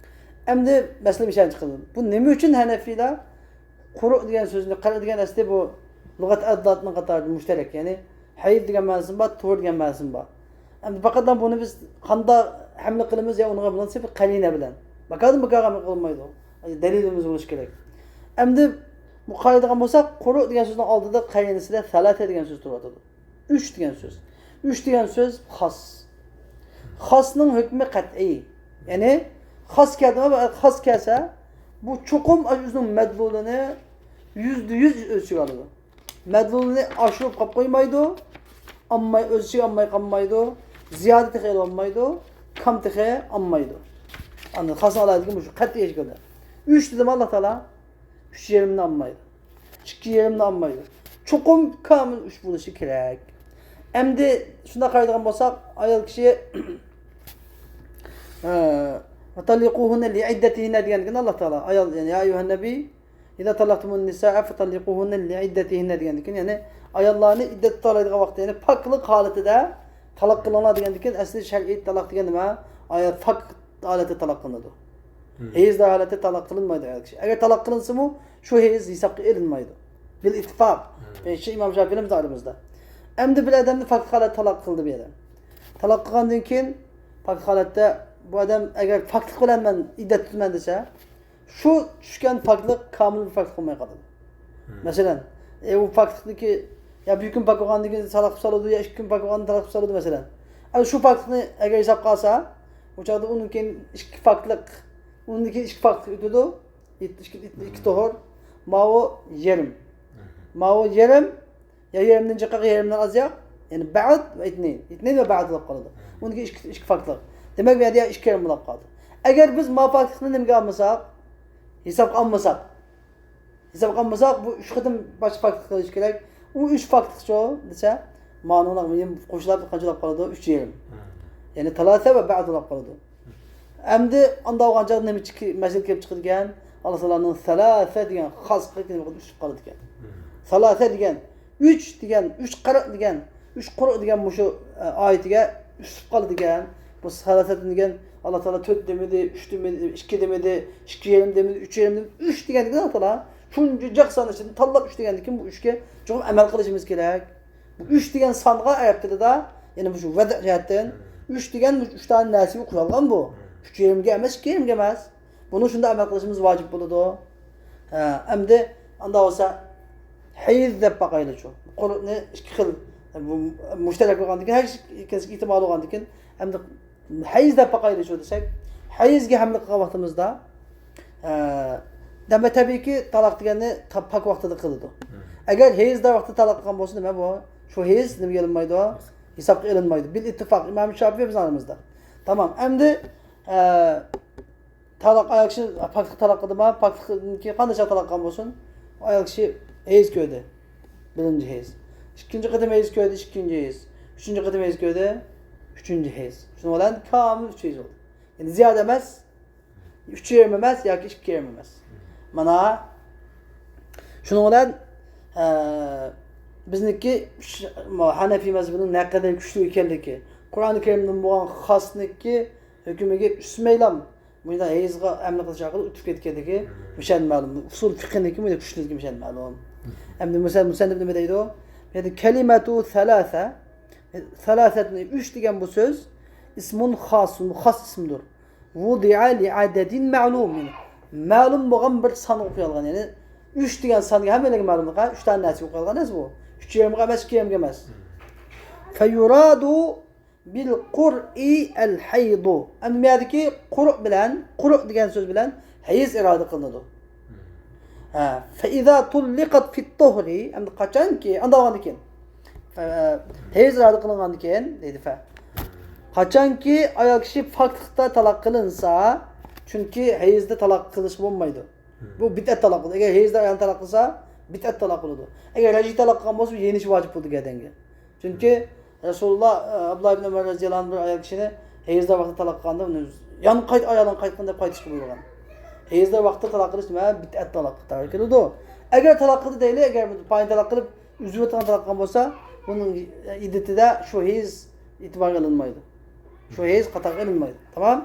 ئەمدى مەسىلە مىشەن چىقىدۇ. بۇ نېمە ئۈچۈن ھەنەفىيلار قۇرۇ دېگەن سۆزنى، قەرئ دېگەن ئەسلى بۇ لۇغەت ئەدداتنىڭ قاتارىدا مۇشتەرەك، يەنى ھەيز دېگەن مەنىسىمۇ بار، تۇھۇر دېگەن مەنىسىمۇ بار. ئەمدى پەقەت بۇنى بىز قانداق ھەملە قىلىمىز يا ئۇنىڭغا بولمىسا بىر قەرىنە بىلەن. بىكاردىن بىكارغا ھەملە قىلىنمايدۇ. دەلىلىمىز بولۇشى كېرەك. ئەمدى بۇ قارايدىغان بولساق، قۇرۇ دېگەن سۆزنىڭ ئالدىدا قەرىنىسىدە سەلاتە دېگەن سۆز تۇرۇۋاتىدۇ. ئۈچ دېگەن سۆز. ئۈچ دېگەن سۆز خاس. خاسنىڭ ھۆكمى قەتئىي. يەنى خاس كەلدى، خاس كەلسە، بۇ چوقۇم ئۆزىنىڭ مەدلۇلىنى يۈزدە يۈز ئۆز ئىچىگە ئالىدۇ. مەدلۇلىنى ئاشۇرۇپ قاپ قويمايدۇ، ئالماي، ئۆز ئىچىگە ئالماي قالمايدۇ، زىيادە تېخى ئېلىۋالمايدۇ، كام تېخى ئالمايدۇ. ئاندىن خاسنى ئالالايدىكەن مۇشۇ قەتئىي ئىش كۆردى. ئۈچ دېدىم ئاللا تائالا. ئۈچ يېرىمنى ئالمايدۇ. ئىككى يېرىمنى ئالمايدۇ. چوقۇم كامىل ئۈچ بولۇشى كېرەك. ئەمدى شۇنداق قارايدىغان بولساق، ئايال كىشى، ئە، «فطلقوهن لعدتهن» دېگەندىكىن ئاللا تائالا، ئايال، يەنى «يا أيها النبي إذا طلقتم النساء فطلقوهن لعدتهن» دېگەندىكىن، يەنى ئاياللارنى ئىددەت تۇتالايدىغان ۋاقىتتا، يەنى پاكلىق ھالىتىدە تالاق قىلىڭلار دېگەندىكىن، ئەسلى شەرئىي تالاق دېگەن نېمە؟ ئايال پاك ھالەتتە تالاق قىلىنىدۇ. ھەيزدار ھالەتتە تالاق قىلىنمايدۇ ئايال كىشى. ئەگەر تالاق قىلىنسىمۇ، شۇ ھەيز ھېسابقا ئېلىنمايدۇ. بىل ئىتتىپاق. شۇ ئىمام شافىئىنىڭ ئارىمىزدا. ئەمدى بىر ئادەمنى پاكلىق ھالەتتە تالاق قىلدى بۇ ئادەم. تالاق قىلغاندىن كېيىن، پاكلىق ھالەتتە بۇ ئادەم ئەگەر پاكلىق بىلەن مەن ئىددەت تۇتىمەن دېسە، شۇ چۈشكەن پاكلىق كامىل بىر پاكلىق بولماي قالىدۇ. مەسىلەن، ئە، ئۇ پاكلىقنىكى، يا بۈگۈن پاك بولغاندىن كېيىن تالاق قىلىپ سالىدۇ، يا ئىككى كۈن پاك بولغاندىن تالاق قىلىپ سالىدۇ، مەسىلەن. ئەنە شۇ پاكلىقنى ئەگەر ھېسابقا ئالسا، ئۇ چاغدا ئۇنىڭ كېيىن ئىككى پاكلىق، ئۇنىڭدىن كېيىن ئىككى پاكلىق ئۆتىدۇ. ئىت-، ئىككى، ئىت-، ئىككى توھۇر. ماۋۇ يېرىم. ماۋۇ يېرىم. يا يېرىمدىن جىققا، يېرىمدىن ئازراق. يەنى بەئد ۋە ئىتنەين. ئىتنەين ۋە بەئد بولۇپ قالىدۇ. ئۇنىڭ كېيىن ئىككى، ئىككى پاكلىق. دېمەك، بۇ يەردە ئىككى يېرىم بولۇپ قالدى. ئەگەر بىز ما پاكلىقنى نېمىگە ئالمىساق، ھېسابقا ئالمىساق، ھېسابقا ئالمىساق، بۇ ئۈچ قېتىم باشقا پاكلىق قىلىش كېرەك. ئۇ ئۈچ پاكلىقچۇ دېسە، مانىڭ قوشۇلۇپ قانچە بولۇپ قالىدۇ؟ ئۈچ يېرىم. يەنى تالاسە ۋە بەئد بولۇپ قالىدۇ. ئەمدى ئاندا بولغان چاغدا نېمە چىقى-، مەسىلە كېلىپ چىقىدىكەن؟ ئاللا تائالانىڭ سالاسە دېگەن خاس قىلىپ ئۈستۈپ قالىدىكەن. سالاسە دېگەن، ئۈچ دېگەن، ئۈچ قىرىق دېگەن، ئۈچ قۇرۇق دېگەن مۇشۇ، ئە، ئايىتىگە ئۈستۈپ قالىدىكەن. بۇ سالاسەتىن دېگەن ئاللا تائالا تۆت دېمىدى، ئۈچ دېمىدى، ئىككى دېمىدى، ئىككى يېرىم دېمىدى، ئۈچ يېرىم دېمىدى، ئۈچ دېگەندىكىن ئاللا تائالا شۇنچە جىق سان ئىچىدىن تاللاپ ئۈچ دېگەندىكىن بۇ ئۈچكە چوقۇم ئەمەل قىلىشىمىز كېرەك. بۇ ئۈچ دېگەن سانغا ئەرەب تىلىدا، يەنى مۇشۇ ۋەدە جەھەتتىن، ئۈچ دېگەن مۇشۇ ئۈچ دانە نەرسىگە قويۇلغان بۇ. ئۈچ يېرىمگە ئەمەس، ئىككى يېرىمگە ئەمەس. بۇنى شۇنداق ئەمەل قىلىشىمىز ۋاجىپ بولىدۇ. ھە، ئەمدى ئاندا بولسا ھەيز دەپ باقايلىچۇ. قۇرۇقنى ئىككى خىل، بۇ مۇشتەرەك بولغاندىكىن، ھەر ئىككىسى ئېھتىمال بولغاندىكىن، ئەمدى ھەيز دەپ باقايلىچۇ دېسەك، ھەيزگە ھەملە قىلغان ۋاقتىمىزدا، ئە، دەمە تەبىئىيكى تالاق دېگەننى تا-، پاك ۋاقتىدا قىلىدۇ. ئەگەر ھەيزدار ۋاقتىدا تالاق قىلغان بولسا، نېمە بۇ؟ شۇ ھەيز نېمىگە ئېلىنمايدۇ؟ ھېسابقا ئېلىنمايدۇ. بىل ئىتتىپاق، ئىمام شافىئى بىزنىڭ ئارىمىزدا. تامام. ئەمدى، ئە، تالاق، ئايال كىشى پاكلىق تالاق قىلدىما؟ پاكلىقتىن كېيىن قانداق چاغ تالاق قىلغان بولسۇن، ئايال كىشى ھەيز كۆردى. بىرىنچى ھەيز. ئىككىنچى قېتىم ھەيز كۆردى، ئىككىنچى ھەيز. ئۈچىنچى قېتىم ھەيز كۆردى، ئۈچىنچى ھەيز. شۇنىڭ بىلەن كامىل ئۈچ ھەيز بولدى. يەنى زىيادە ئەمەس، ئۈچ يېرىم ئەمەس ياكى ئىككى يېرىم ئەمەس. مانا شۇنىڭ بىلەن، ئە، بىزنىكى ئۈچ، ھەنەفىي مەزھىپىنىڭ نەقەدەر كۈچلۈك ئىكەنلىكى، قۇرئانى كەرىمدىن بولغان خاسنىكى ھۆكمىگە ئۈسمەيلام مۇشۇنداق ھەيزغا ئەمەل قىلىش ئارقىلىق ئۆتۈپ كەتكەنلىكى مۇشەندىن مەلۇم. ئۇسۇل فىقھنىڭكى مۇشۇنداق كۈچلۈكى مۇشەندىن مەلۇم. ئەمدى مۇسەن-، مۇسەننىپ نېمە دەيدۇ؟ بۇ يەردە كەلىمەتۇ سەلاسە، سەلاسەتنى ئۈچ دېگەن بۇ سۆز، ئىسمۇن خاسۇن، خاس ئىسىمدۇر. ۋۇدىئە لىئەدەدىن مەلۇم. مەلۇم بولغان بىر سانغا قويۇلغان. يەنى ئۈچ دېگەن سانغا ھەممىلەرگە مەلۇم. ئۈچ دانە نەرسىگە قويۇلغان نەرسە بۇ. ئۈچ يېرىمغا ئەمەس، ئىككى يېرىمگە ئەمەس. فيراد بالقرء الحيض. ئەمدى بۇ يەردىكى قۇرۇ بىلەن، قۇرۇ دېگەن سۆز بىلەن ھەيز ئىرادە قىلىنىدۇ. ھە، فإذا طلقت في الطهر، ئەمدى قاچانكى، ئانداق بولغاندىن كېيىن، ئە، ھەيز ئىرادە قىلىنغاندىن كېيىن، دەيدۇ، فە. قاچانكى ئايال كىشى پاكلىقتا تالاق قىلىنسا، چۈنكى ھەيزدە تالاق قىلىشقا بولمايدۇ. بۇ بىدئەت تالاق بولىدۇ. ئەگەر ھەيزدە ئايالنى تالاق قىلسا، بىدئەت تالاق بولىدۇ. ئەگەر رەجئىي تالاق قىلغان بولسا، بۇ يېنىشى ۋاجىپ بولىدۇ گەدەنگە. چۈنكى رەسۇلۇللا، ئابدۇللا ئىبن ئۆمەر رەزىياللاھۇ ئەنھۇ بىر ئايال كىشىنى ھەيزدار ۋاقتىدا تالاق قىلغاندا، ئۇنى يەنە قايت، ئايالىڭغا قايتقىن دەپ قايتىشقا بۇيرۇغان. ھەيزدار ۋاقتىدا تالاق قىلىش نېمە؟ بىدئەت تالاق قاتارىغا كىرىدۇ. ئەگەر تالاق قىلدى دەيلى، ئەگەر پايىنى تالاق قىلىپ، ئۈزۈۋېتىدىغان تالاق قىلغان بولسا، بۇنىڭ ئىددىتىدە شۇ ھەيز ئېتىبارغا ئېلىنمايدۇ. شۇ ھەيز قاتارغا ئېلىنمايدۇ. تامام؟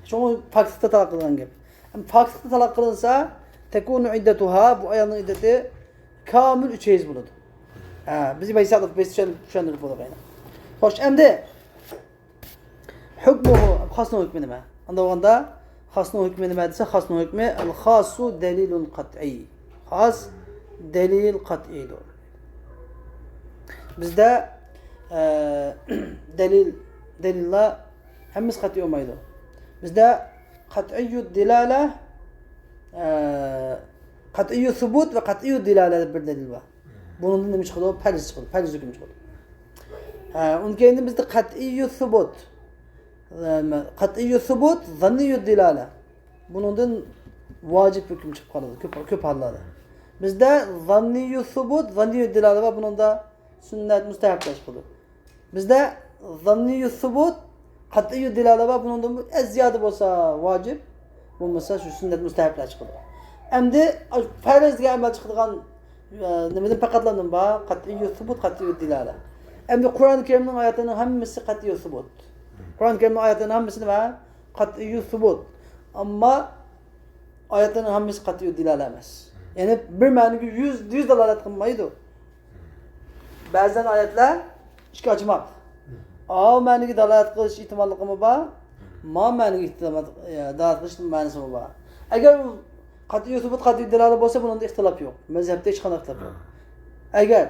شۇڭا پاكلىقتا تالاق قىلغان گەپ. ئەمما پاكلىقتا تالاق قىلىنسا، تەكۇنۇ ئىددەتۇھا، بۇ ئايالنىڭ ئىددىتى كامىل ئۈچ ھەيز بولىدۇ. ھە، بىز ھېسابلاپ، بىز چۈشەن-، چۈشەندۈرۈپ بولدۇق ئەينەن. خوش، ئەمدى ھۆكمۇھۇ، خاسنىڭ ھۆكمى نېمە؟ ئانداق بولغاندا، خاسنىڭ ھۆكمى نېمە دېسە، خاسنىڭ ھۆكمى، ئەل خاسۇ دەلىلۇن قەتئىي. خاس دەلىل قەتئىيدۇر. بىزدە، ئە، دەلىل، دەلىللار ھەممىسى قەتئىي بولمايدۇ. بىزدە قەتئىييۇ دىلالە، ئە، قەتئىييۇ سۇبۇت ۋە قەتئىييۇ دىلالە دەپ بىر دەلىل بار. بۇنىڭدىن نېمە چىقىدۇ؟ پەرز چىقىدۇ، پەرز ھۆكۈم چىقىدۇ. ھە، ئۇنىڭ كەينىدىن بىزدە قەتئىييۇ سۇبۇت، ئە، قەتئىييۇ سۇبۇت، زاننىييۇ دىلالە. بۇنىڭدىن ۋاجىپ ھۆكۈم چىقىپ قالىدۇ كۆپ، كۆپ ھاللاردا. بىزدە زاننىيۇ سۇبۇت، زاننىيۇ دىلالە بار، بۇنىڭدا سۈننەت، مۇستەھەبلەر چىقىدۇ. بىزدە زاننىيۇ سۇبۇت، قەتئىيۇ دىلالە بار، بۇنىڭدىن بۇ ئەز زىيادە بولسا ۋاجىپ، بولمىسا شۇ سۈننەت، مۇستەھەبلەر چىقىدۇ. ئەمدى پەرز دېگەن ئەمەل چىقىدىغان، ئە، نېمىدىن، پەقەتلا نېمە بار؟ قەتئىيۇ سۇبۇت، قەتئىيۇ دىلالە. ئەمدى قۇرئان كەرىمنىڭ ئايەتلىرىنىڭ ھەممىسى قەتئىيۇ سۇبۇت. قۇرئان كەرىمنىڭ ئايەتلىرىنىڭ ھەممىسى نېمە؟ قەتئىيۇ سۇبۇت. ئەمما ئايەتلەرنىڭ ھەممىسى قەتئىيۇ دىلالە ئەمەس. يەنى بىر مەنىگە يۈزدە يۈز دالالەت قىلمايدۇ. بەزەن ئايەتلەر ئىككى ئاچماق. ئاۋۇ مەنىگە دالالەت قىلىش ئېھتىماللىقىمۇ بار، ما مەنىگە ئېھتىمال، دالالەت قىلىش مەنىسىمۇ بار. ئەگەر ئۇ قەتئىيۇ سۇبۇت، قەتئىيۇ دىلالە بولسا، بۇنىڭدا ئىختىلاپ يوق. مەزھەبتە ھېچقانداق ئىختىلاپ يوق. ئەگەر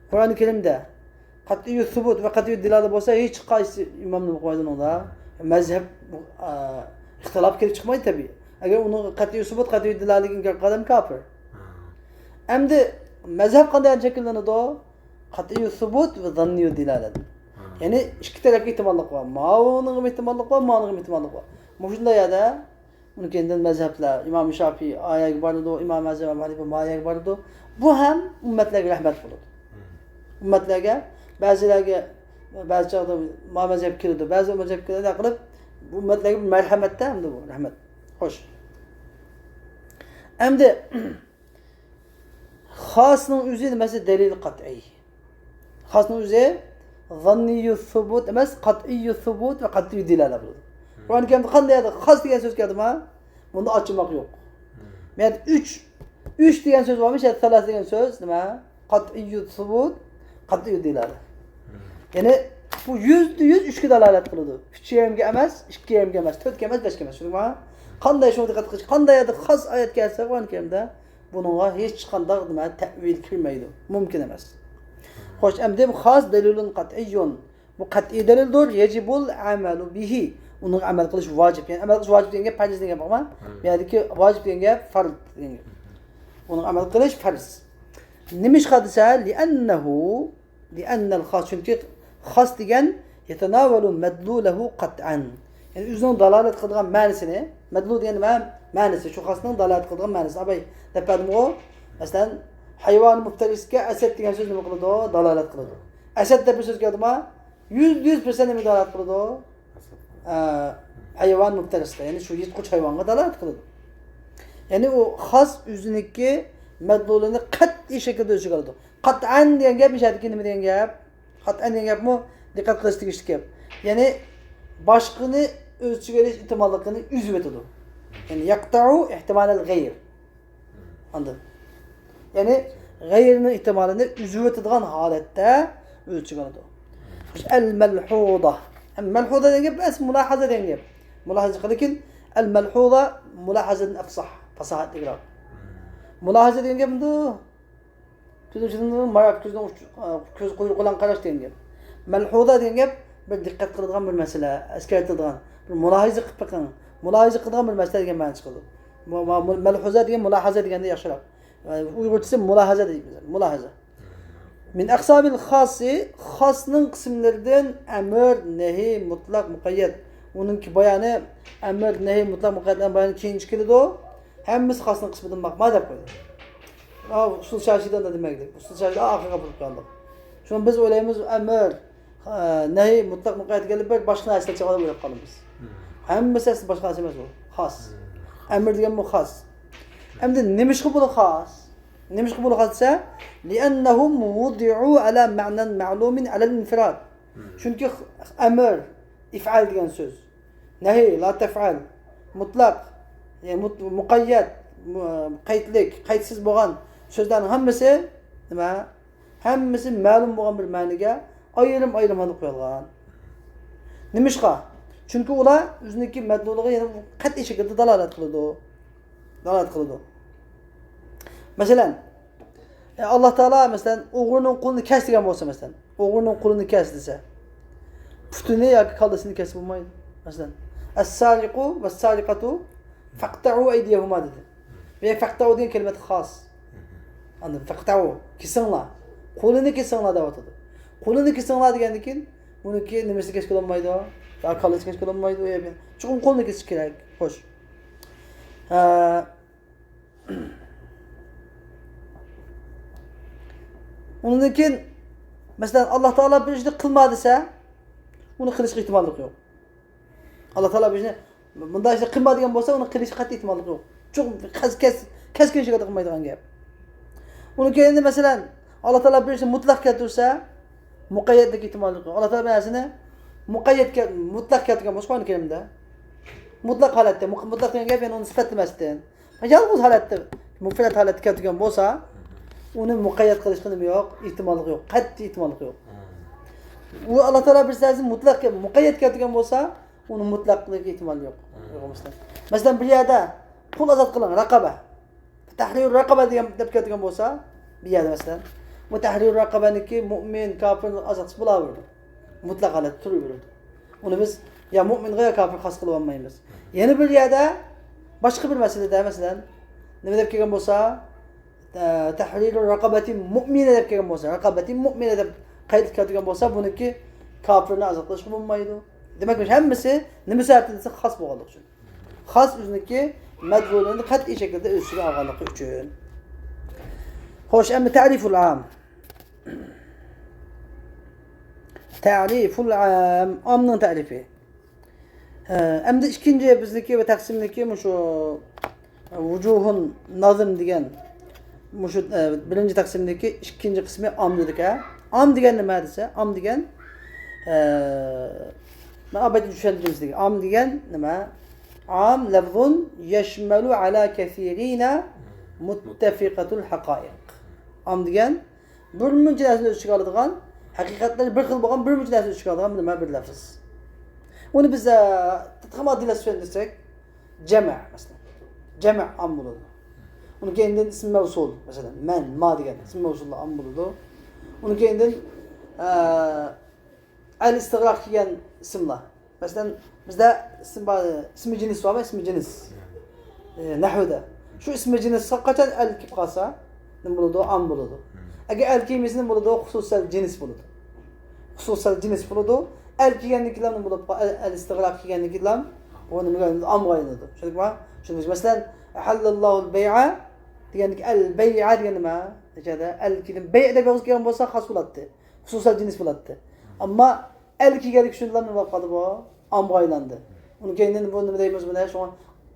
قۇرئان كەرىمدە قەتئىيۇ سۇبۇت ۋە قەتئىيۇ دىلالە بولسا، ھېچ قايسى ئىمام نېمە قىلمايدۇ ئۇنىڭدا؟ مەزھەپ، ئا، ئىختىلاپ كېلىپ چىقمايدۇ تەبىئىي. ئەگەر ئۇنىڭغا قەتئىيۇ سۇبۇت، قەتئىيۇ دىلالىگە ئىنكار قىلغان ئادەم كاپىر. ئەمدى مەزھەپ قانداق شەكىللىنىدۇ؟ قەتئىيۇ سۇبۇت ۋە زاننىيۇ دىلالە. يەنى ئىككى تەرەپكە ئېھتىماللىق بار. ماۋۇنىڭغىمۇ ئېھتىماللىق بار، ماۋۇنىڭغىمۇ ئېھتىماللىق بار. مۇشۇنداق يەردە ئۇنىڭ كەينىدىن مەزھەپلەر، ئىمام شافىئىي ئا يەرگە بارىدۇ، ئىمام ئەزەم ئەبۇ ھەنىفە ما يەرگە بارىدۇ. بۇ ھەم ئۈممەتلەرگە رەھمەت بولىدۇ. ئۈممەتلەرگە، بەزىلەرگە، بەزى چاغدا ما مەزھەپ كېلىدۇ، بەزى مەزھەپ كېلىدۇ قىلىپ، بۇ ئۈممەتلەرگە بىر مەرھەمەتتە ئەمدى بۇ رەھمەت. خوش. ئەمدى خاسنىڭ ئۆزى نېمىسى؟ دەلىل قەتئىي. خاسنىڭ ئۆزى زاننىيۇ سۇبۇت ئەمەس، قەتئىيۇ سۇبۇت ۋە قەتئىيۇ دىلالە بولىدۇ. قۇرئان كەرىمدە قانداق يەردە خاس دېگەن سۆز كەلدىما، بۇندا ئاچماق يوق. مەن ئۈچ، ئۈچ دېگەن سۆز بارمىش، يەنى سەلاسە دېگەن سۆز نېمە؟ قەتئىيۇ سۇبۇت، قەتئىيۇ دىلالە. يەنى بۇ يۈزدە يۈز ئۈچكە دالالەت قىلىدۇ. ئۈچ يېرىمگە ئەمەس، ئىككى يېرىمگە ئەمەس، تۆتكە ئەمەس، بەشكە ئەمەس. چۈشەندىڭىزمۇ؟ قانداق شۇنى دىققەت قىلىش، قانداق يەردە خاس ئايەت كەلسە قۇرئان كەرىمدە، بۇنىڭغا ھېچقانداق نېمە تەئۋىل كىرمەيدۇ. مۇمكىن ئەمەس. خوش، ئەمدى خاس دەلىلۇن قەتئىيۇن. بۇ قەتئىي دەلىلدۇر. يەجىبۇل ئەمەلۇ بىھى. ئۇنىڭغا ئەمەل قىلىش ۋاجىپ. يەنى ئەمەل قىلىش ۋاجىپ دېگەن گەپ پەرز دېگەن گەپ ئەمەس. بۇ يەردىكى ۋاجىپ دېگەن گەپ پەرز دېگەن گەپ. ئۇنىڭغا ئەمەل قىلىش پەرز. نېمىشقا دېسە، لىئەننەھۇ، لىئەننەل خاس، چۈنكى خاس دېگەن يەتەناۋەلۇ مەدلۇلەھۇ قەتئەن. يەنى ئۆزىنىڭ دالالەت قىلىدىغان مەنىسىنى، مەدلۇل دېگەن نېمە؟ مەنىسى، شۇ خاسنىڭ دالالەت قىلىدىغان مەنىسى. ئاباي دەپ بەردىمغۇ؟ مەسىلەن، ھايۋان مۇپتەرىسكە ئەسەد دېگەن سۆز نېمە قىلىدۇ؟ دالالەت قىلىدۇ. ئەسەد دەپ بىر سۆز كەلدىما، يۈزدە يۈز پىرسەنت نېمىگە دالالەت قىلىدۇ؟ ئە، ھايۋان مۇپتەرىسكە، يەنى شۇ يىرتقۇچ ھايۋانغا دالالەت قىلىدۇ. يەنى ئۇ خاس ئۆزىنىڭكى مەدلۇلىنى قەتئىي شەكىلدە ئۆز ئىچىگە ئالىدۇ. قەتئەن دېگەن گەپ نېمە دېگەن گەپ؟ قەتئەن دېگەن گەپمۇ دىققەت قىلىش تېگىشلىك گەپ. يەنى باشقىنى ئۆز ئىچىگە ئېلىش ئېھتىماللىقىنى ئۈزۈۋېتىدۇ. يەنى يەقتەئۇ ئېھتىمالەل غەير. ئاندىن، يەنى غەيرىنىڭ ئېھتىمالىنى ئۈزۈۋېتىدىغان ھالەتتە ئۆز ئىچىگە ئالىدۇ. ئەل مەلھۇزە. ئەل مەلھۇزە دېگەن گەپ ئەمەس، مۇلاھازە دېگەن گەپ. مۇلاھازە قىلىكىن، ئەل مەلھۇزە مۇلاھازەدىن ئەفساھ، پاساھەتلىكراق. مۇلاھازە دېگەن گەپ ئۇنداق كۆزنىڭ ئىچىدىن ماراپ، كۆزنىڭ ئۇچ-، كۆز قۇيرۇقى بىلەن قاراش دېگەن گەپ. مەلھۇزە دېگەن گەپ بىر دىققەت قىلىدىغان بىر مەسىلە، ئەسكەرتىلىدىغان، بىر مۇلاھىزە قىلىپ بېقىڭ، مۇلاھىزە قىلىدىغان بىر مەسىلە دېگەن مەنە چىقىدۇ. مۇ-، مۇ-، مۇ-، مەلھۇزە دېگەن مۇلاھازە دېگەندىن ياخشىراق. ئۇيغۇرچىسى مۇلاھازە دەيمىز، مۇلاھازە. مىن ئەقسامىل خاسى، خاسنىڭ قىسىملىرىدىن ئەمر، نەھى، مۇتلەق، مۇقەييەت. ئۇنىڭكى بايانى، ئەمر، نەھى، مۇتلەق، مۇقەييەتلەرنىڭ بايانى كېيىنچە كېلىدۇ. ھەممىسى خاسنىڭ قىسمىدىن باقما دەپ قويدى. ئا، ئۇسۇل شاشىدە ئۇنداق دېمەيدۇ. ئۇسۇل شاشىدە ئاخىرغا بولۇپ قالدۇق. شۇڭا بىز ئويلايمىز، ئەمر، ئا، نەھى، مۇتلەق، مۇقەييەت دېگەندە بىر باشقا نەرسىلەر چىقىدۇ دەپ ئويلاپ قالىمىز. ھەممىسى ئەسلى باشقا نەرسە ئەمەس ئۇ. خاس. ئەمر دېگەن بۇ خاس. ئەمدى نېمىشقا بۇلار خاس؟ نېمىشقا بۇلار خاس دېسە، لىئەننەھۇم ۋۇدىئۇ ئەلا مەنان مەلۇمىن ئەلەل ئىنفىراد. چۈنكى ئەمر، ئىفئەل دېگەن سۆز. نەھى، لا تەفئەل. مۇتلەق، يەنى مۇت-، مۇقەييەت، مۇ-، قەيتلىك، قەيتسىز بولغان سۆزلەرنىڭ ھەممىسى نېمە؟ ھەممىسى مەلۇم بولغان بىر مەنىگە ئايرىم-ئايرىم ھالدا قويۇلغان. نېمىشقا؟ چۈنكى ئۇلار ئۆزىنىڭكى مەدلۇلىغا يەنە قەتئىي شەكىلدە دالالەت قىلىدۇ. دالالەت قىلىدۇ. مەسىلەن، ئە، ئاللا تائالا، مەسىلەن، ئوغرىنىڭ قولىنى كەس دېگەن بولسا، مەسىلەن، ئوغرىنىڭ قولىنى كەس دېسە، پۇتىنى ياكى كاللىسىنى كەسسە بولمايدۇ. مەسىلەن، ئەسسارىقۇ ۋەسسارىقەتۇ فەقتەئۇ ئەيدىيەھۇما دېدى. بۇ يەر فەقتەئۇ دېگەن كەلىمە خاس. ئاندىن فەقتەئۇ، كېسىڭلار. قولىنى كېسىڭلار دەۋاتىدۇ. قولىنى كېسىڭلار دېگەندىن كېيىن، بۇنىڭكى نېمىسىنى كەسكىلى بولمايدۇ؟ يا كاللىسىنى كەسكىلى بولمايدۇ، يا بىر-، چوقۇم قولىنى كېسىش كېرەك. خوش. ئە، ئۇنىڭدىن كېيىن، مەسىلەن، ئاللا تائالا بىر ئىشنى قىلما دېسە، ئۇنى قىلىشقا ئېھتىماللىق يوق. ئاللا تائالا بىر ئىشنى، مۇنداق ئىشنى قىلما دېگەن بولسا، ئۇنى قىلىشقا قەتئىي ئېھتىماللىق يوق. چوڭ كەس-، كەس-، كەسكىن شەكىلدە قىلمايدىغان گەپ. ئۇنىڭ كەينىدە، مەسىلەن، ئاللا تائالا بىر ئىشنى مۇتلەق كەلتۈرسە، مۇقەييەتلىك ئېھتىماللىق يوق. ئاللا تائالا بىر نەرسىنى مۇقەييەت كەل-، مۇتلەق كەلتۈرگەن بولسا، قۇرئان كەرىمدە، مۇتلەق ھالەتتە، مۇق-، مۇتلەق دېگەن گەپ، يەنى ئۇنى سۈپەتلىمەستىن، يالغۇز ھالەتتە، مۇنپەرەد ھالەتتە كەلتۈرگەن بولسا، ئۇنى مۇقەييەت قىلىشقا نېمە يوق؟ ئېھتىماللىق يوق. قەتئىي ئېھتىماللىق يوق. ئۇ ئاللا تائالا بىر نەرسىنى مۇتلەق، مۇقەييەت كەلتۈرگەن بولسا، ئۇنى مۇتلەقلىق ئېھتىمالى يوق. مەسىلەن، بىر يەردە قۇل ئازاد قىلىڭ، رەقەبە. تەھرىرۇ رەقەبە دېگەن دەپ كەلتۈرگەن بولسا، بىر يەردە مەسىلەن، بۇ تەھرىرۇ رەقەبەنىڭكى مۇئمىن، كاپىرنى ئازاد قىلىش بولاۋېرىدۇ. مۇتلەق ھالەتتە تۇرۇۋېرىدۇ. ئۇنى بىز يا مۇئمىنغا يا كاپىرغا خاس قىلىۋالمايمىز. يەنە بىر يەردە باشقا بىر مەسىلىدە، مەسىلەن، نېمە دەپ كەلگەن بولسا، تەھرىرۇ رەقەبەتى مۇئمىنە دەپ كەلگەن بولسا، رەقەبەتى مۇئمىنە دەپ قەيت كەلتۈرگەن بولسا، بۇنىڭكى كاپىرنى ئازاد قىلىشقا بولمايدۇ. دېمەك، ھەممىسى نېمە سەۋەبتىن دېسە، خاس بولغانلىقى ئۈچۈن. خاس ئۆزىنىڭكى مەدلۇلىنى قەتئىي شەكىلدە ئۆز ئىچىگە ئالغانلىقى ئۈچۈن. خوش، ئەمدى تەرىفۇل ئام. تەرىفۇل ئام، ئامنىڭ تەرىپى. ئەمدى ئىككىنچى بىزنىڭكى ۋە تەقسىمنىڭكى مۇشۇ ۋۇجۇھۇن نازىم دېگەن مۇشۇ، ئە، بىرىنچى تەقسىمدىكى ئىككىنچى قىسمى ئام دېدۇق-ھە. ئام دېگەن نېمە دېسە، ئام دېگەن، ئە، مەن ئاۋۋالدىن چۈشەندۈرگەن سىزگە. ئام دېگەن نېمە؟ ئام لەفزۇن يەشمەلۇ ئەلا كەسىرىنە مۇتتەفىقەتۇل ھەقائىق. ئام دېگەن بىر مۇنچە نەرسىنى ئۆز ئىچىگە ئالىدىغان، ھەقىقەتلەر بىر خىل بولغان بىر مۇنچە نەرسىنى ئۆز ئىچىگە ئالىدىغان نېمە؟ بىر لەفز. ئۇنى بىز، ئە، تېخىمۇ ئاددىيلاشتۇرۇپ چۈشەندۈرسەك، جەمە، مەسىلەن. جەمە ئام بولىدۇ. ئۇنىڭ كەينىدىن ئىسمى مەۋسۇل، مەسىلەن، مەن، ما دېگەن ئىسمى مەۋسۇللار ئام بولىدۇ. ئۇنىڭ كەينىدىن، ئە، ئەل ئىستىغراق كەلگەن ئىسىملار. مەسىلەن، بىزدە ئىسىم بار، ئىسمى جىنس بارمۇ؟ ئىسمى جىنس. ئە، نەھۋدا. شۇ ئىسمى جىنسقا قاچان ئەل كېلىپ قالسا، نېمە بولىدۇ؟ ئام بولىدۇ. ئەگەر ئەل كەلمىسە، نېمە بولىدۇ؟ خۇسۇسەل جىنس بولىدۇ. خۇسۇسەل جىنس بولىدۇ. ئەل كەلگەندىن كېيىن نېمە بولۇپ قال-، ئەل، ئەل ئىستىغراق كەلگەندىن كېيىن ئۇ نېمىگە ئايلىنىدۇ؟ ئامغا ئايلىنىدۇ. چۈشەندىڭىزمۇ؟ چۈشەندىڭىز. مەسىلەن، ئەھەللەللاھۇل بەيئە دېگەندىكى ئەل بەيئە دېگەن نېمە؟ نەتىجىدە ئەل كېلىپ بەيئە دەپ يالغۇز كەلگەن بولسا خاس بولاتتى. خۇسۇسەل جىنس بولاتتى. ئەمما ئەل كەلگەنلىكى ئۈچۈن نېمە بولۇپ قالدى بۇ؟ ئامغا ئايلاندى. ئۇنىڭ كەينىدىن بۇ نېمە دەيمىز بۇنى؟ شۇڭا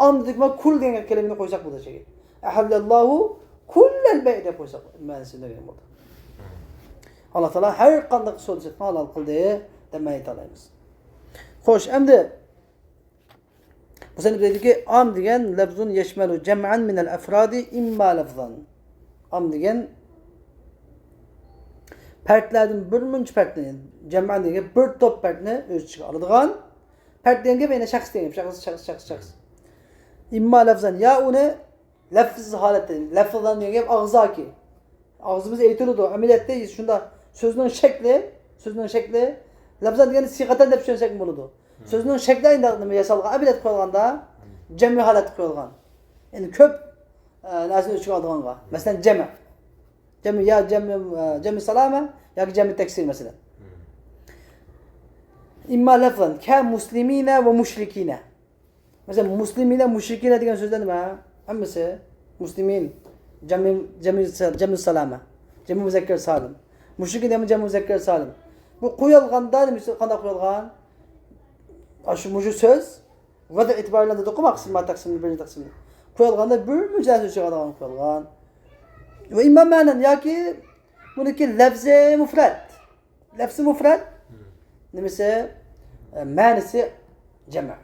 ئام دېدۇقمۇ، كۇل دېگەن كەلىمىنى قويساق بولىدۇ شۇ يەرگە. ئەھەللەللاھۇ كۇللەل بەيئە دەپ قويساق مەنىسى دېگەن بولىدۇ. ئاللا تائالا ھەر قانداق سودا سېتىقنى ھالال قىلدى دەپ مەن ئېيتالايمىز. خوش، ئەمدى بۇ سەندە دەيدۇكى، ئام دېگەن لەفزۇن يەشمەلۇ جەمئەن مىنەل ئەفرادى ئىمما لەفزەن. ئام دېگەن پەردلەردىن بىر مۇنچە پەردنى، جەمئەن دېگەن بىر توپ پەردنى ئۆز ئىچىگە ئالىدىغان. پەرد دېگەن گەپ يەنە شەخس دېگەن گەپ. شەخس، شەخس، شەخس، شەخس. ئىمما لەفزەن، يا ئۇنى لەفز ھالەتتە، لەفزەن دېگەن گەپ ئاغزاكى. ئاغزىمىز ئېيتىلىدۇ. ئەمەلىيەتتە شۇنداق سۆزنىڭ شەكلى، سۆزنىڭ شەكلى، لەفزەن دېگەننى سىيغەتەن دەپ چۈشەنسەكمۇ بولىدۇ. سۆزنىڭ شەكلى ئەندى نېمە ياسالغان، ئەمەلىيەتتە قويۇلغاندا، جەمئىي ھالەتتە قويۇلغان. يەنى كۆپ، ئە، نەرسىنى ئۆز ئىچىگە ئالىدىغانغا. مەسىلەن، جەمئ. جەمئ يا جەمئ، ئە، جەمئ سالامە ياكى جەمئ تەكسىر، مەسىلەن. ئىمما لەفزەن كە مۇسلىمىنە ۋە مۇشرىكىنە. مەسىلەن، مۇسلىمىنە، مۇشرىكىنە دېگەن سۆزلەر نېمە؟ ھەممىسى مۇسلىمىن، جەمئ، جەمئ، جەمئ سالامە، جەمئ مۇزەككەر سالىم. مۇشرىكىن دېگەن جەمئ مۇزەككەر سالىم. بۇ قويۇلغاندا نېمە، قانداق قويۇلغان؟ ئاشۇ، مۇشۇ سۆز ۋەدە ئېتىبارى بىلەن دېدۇققۇ، مانا قىسىم، تەقسىمنى، بىرىنچى تەقسىمنى قويۇلغاندا بىر مۇنچە نەرسە ئۆز ئىچىگە ئالىدىغان قويۇلغان. ۋە ئىمما مەنەن ياكى بۇنىڭكى لەفزى مۇفرەت. لەفزى مۇفرەت نېمىسى؟ ئە، مەنىسى جەمئ.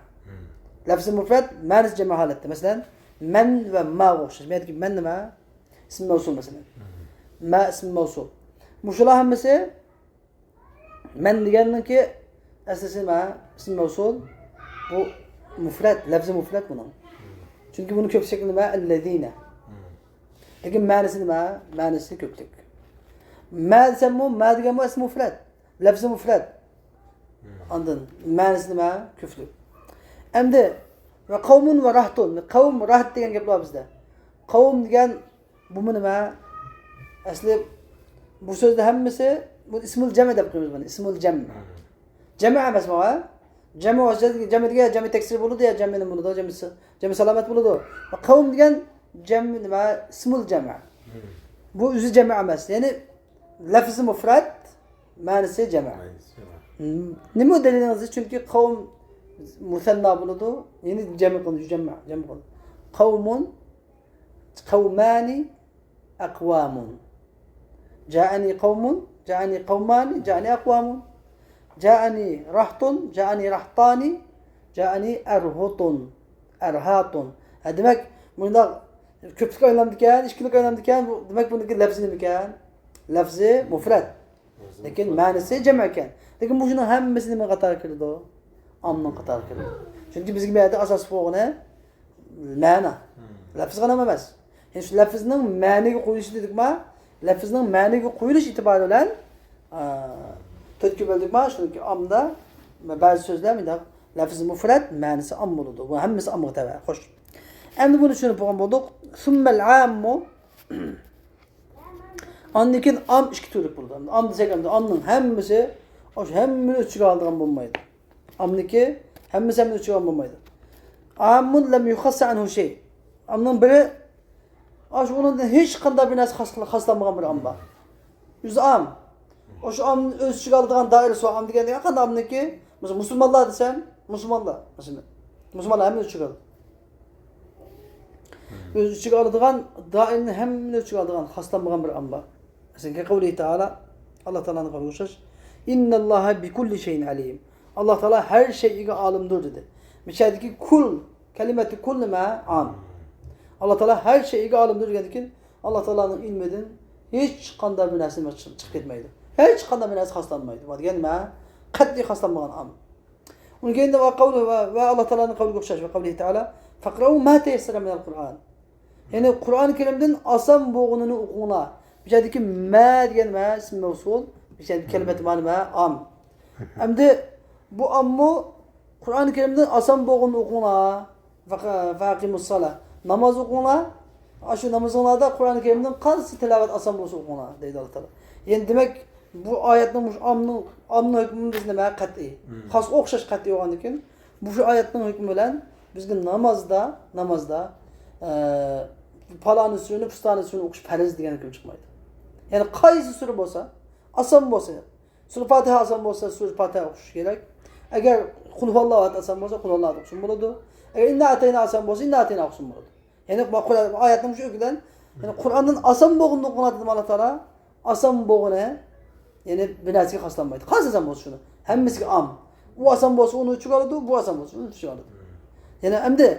لەفزى مۇفرەت، مەنىسى جەمئ ھالەتتە. مەسىلەن، مەن ۋە ماغا ئوخشاش. بۇ يەردىكى مەن نېمە؟ ئىسمى مەۋسۇل، مەسىلەن. مە ئىسمى مەۋسۇل. مۇشۇلار ھەممىسى مەن دېگەننىڭكى ئەسلىسى نېمە؟ ئىسمى مەۋسۇل. بۇ مۇفرەت، لەفزى مۇفرەت بۇنىڭ. چۈنكى بۇنىڭ كۆپ شەكلى نېمە؟ ئەللەزىنە. لېكىن مەنىسى نېمە؟ مەنىسى كۆپلۈك. مە دېسەممۇ، مە دېگەنمۇ ئەسلى مۇفرەت. لەفزى مۇفرەت. ئاندىن مەنىسى نېمە؟ كۆپلۈك. ئەمدى ۋە قەۋمۇن ۋە راھتۇن. قەۋم، راھت دېگەن گەپ بار بىزدە. قەۋم دېگەن بۇمۇ نېمە؟ ئەسلى بۇ سۆزدە ھەممىسى، بۇ ئىسمۇل جەمئ دەپ قويىمىز بۇنى. ئىسمۇل جەمئ. جەمئ ئەمەسمۇ، ھە؟ جەمئى، جەمئى دېگەن جەمئى تەكسىر بولىدۇ يا جەمئى نېمە بولىدۇ؟ جەمئى، جەمئى سالامەت بولىدۇ. قەۋم دېگەن جەمئى نېمە؟ ئىسمۇل جەمئى. بۇ ئۆزى جەمئى ئەمەس. يەنى لەفزى مۇفرەت، مەنىسى جەمئى. مەنىسى جەمئى. نېمە دەلىلىڭىز؟ چۈنكى قەۋم مۇسەننا بولىدۇ. يەنى جەمئى قىلىدۇ، جەمئى، جەمئى قىلىدۇ. قەۋمۇن، قەۋمانى، ئەقۋامۇن. جائەنى قەۋمۇن، جائەنى قەۋمانى، جائەنى ئەقۋامۇن. جائەنى راھتۇن، جائەنى راھتانى، جائەنى ئەرھۇتۇن، ئەرھاتۇن. ھە، دېمەك، مۇنداق كۆپلۈك ئايلىنامدىكەن، ئىككىلىك ئايلىنامدىكەن، بۇ، دېمەك، بۇنىڭكى لەپزى نېمىكەن؟ لەپزى مۇفرەت. لېكىن مەنىسى جەمئىكەن. لېكىن مۇشۇنىڭ ھەممىسى نېمە قاتارىغا كىرىدۇ؟ ئامنىڭ قاتارىغا كىرىدۇ. چۈنكى بىزگە بۇ يەردە ئاساسلىق بولغىنى مەنا. لەپزغا نېمە ئەمەس. يەنى شۇ لەپزنىڭ مەنىگە قويۇلۇشى دېدۇقما؟ لەپزنىڭ مەنىگە قويۇلۇش ئېتىبارى بىلەن، ئا، تۆتكە بۆلدۇقما؟ شۇنىڭكى ئامدا بەزى سۆزلەر مۇنداق لەپز مۇفرەت، مەنىسى ئام بولىدۇ. بۇ ھەممىسى ئامغا تەۋە. خوش. ئەمدى بۇنى چۈشىنىپ بولغان بولدۇق. ثم العام. ئاندىن كېيىن ئام ئىككى تۈرلۈك بولىدۇ. ئام دېسەك، ئەمدى ئامنىڭ ھەممىسى، ئاشۇ ھەممىنى ئۆز ئىچىگە ئالىدىغان بولمايدۇ. ئامنىڭكى ھەممىسى ھەممىنى ئۆز ئىچىگە ئالغان بولمايدۇ. عام لم يخص عنه شيء. ئامنىڭ بىرى، ئاشۇ ئۇنىڭدىن ھېچ قانداق بىر نەرسە خاس، خاسلانمىغان بىر ئام بار. ئۆزى ئام. ئاشۇ ئامنى ئۆز ئىچىگە ئالىدىغان دائىرىسى بار. ئام دېگەن قانداق ئامنىڭكى؟ مەسىلەن، مۇسۇلمانلار دېسەم، مۇسۇلمانلار. مەسىلەن، مۇسۇلمانلار ھەممىنى ئۆز ئىچىگە ئالىدۇ. ئۆز ئىچىگە ئالىدىغان، دائىرىنى ھەممىنى ئۆز ئىچىگە ئالىدىغان خاسلانمىغان بىر ئام بار. مەسىلەن، كەقەۋلىھى تائالا، ئاللا تائالانىڭ قەۋلىگە ئوخشاش، إن الله بكل شيء عليم. ئاللا تائالا ھەر شەيئىگە ئالىمدۇر دېدى. بۇ يەردىكى كۇل، كەلىمەتى كۇل نېمە؟ ئام. ئاللا تائالا ھەر شەيئىگە ئالىمدۇر دېگەندىن كېيىن، ئاللا تائالانىڭ ئىلمىدىن ھېچقانداق بىر نەرسە چىقىپ كەتمەيدۇ. ھېچقانداق بىر نەرسە خاسلانمايدۇ. بۇ دېگەن نېمە؟ قەتئىي خاسلانمىغان ئام. ئۇنىڭ كېيىن ۋە قەۋلى ۋە، ۋە ئاللا تائالانىڭ قەۋلىگە ئوخشاش ۋە قەۋلىھى تائالا، فاقرەئۇ ما تەيەسسەرە مىنەل قۇرئان. يەنى قۇرئان كەرىمدىن ئاسان بولغىنىنى ئوقۇڭلار. بۇ يەردىكى ما دېگەن ما ئىسمى مەۋسۇل، بۇ يەردىكى كەلىمەتى مانا ما ئام. ئەمدى بۇ ئاممۇ قۇرئان كەرىمدىن ئاسان بولغىنىنى ئوقۇڭلار. فەق-، فەقىمۇسسالا. ناماز ئوقۇڭلار. ئاشۇ نامىزىڭلاردا قۇرئان كەرىمدىن قايسى تىلاۋەت ئاسان بولسا ئوقۇڭلار، دەيدۇ ئاللا تائالا. يەنى دېمەك، بۇ ئايەتنىڭ مۇشۇ ئامنىڭ، ئامنىڭ ھۆكمى بىز نېمە؟ قەتئىي. خاسقا ئوخشاش قەتئىي بولغاندىن كېيىن، مۇشۇ ئايەتنىڭ ھۆكمى بىلەن بىزگە نامازدا، نامازدا، ئە، پالانى سۈرىنى، پۇستانى سۈرىنى ئوقۇش پەرز دېگەن ھۆكۈم چىقمايدۇ. يەنى قايسى سۈرە بولسا، ئاسان بولسا، سۈرە پاتىھە ئاسان بولسا، سۈرە پاتىھە ئوقۇش كېرەك. ئەگەر قۇل ھۇۋاللاھۇ ئەھەد ئاسان بولسا، قۇل ھۇۋاللاھۇ ئەھەد ئوقۇشمۇ بولىدۇ. ئەگەر ئىننا ئەتەينا ئاسان بولسا، ئىننا ئەتەينا ئوقۇشمۇ بولىدۇ. يەنى بۇ قۇرئان، ئايەتنىڭ شۇ بىلەن، يەنى قۇرئاندىن ئاسان بولغىنىنى ئوقۇڭلار دېدى ئاللا تائالا. ئاسان بولغىنى، يەنى بىر نەرسىگە خاسلانمايدۇ. قايسى ئاسان بولسا شۇنى. ھەممىسىگە ئام. ئۇ ئاسان بولسا ئۇنى ئۆز ئىچىگە ئالىدۇ، بۇ ئاسان بولسا ئۇنى ئۆز ئىچىگە ئالىدۇ. يەنى ئەمدى،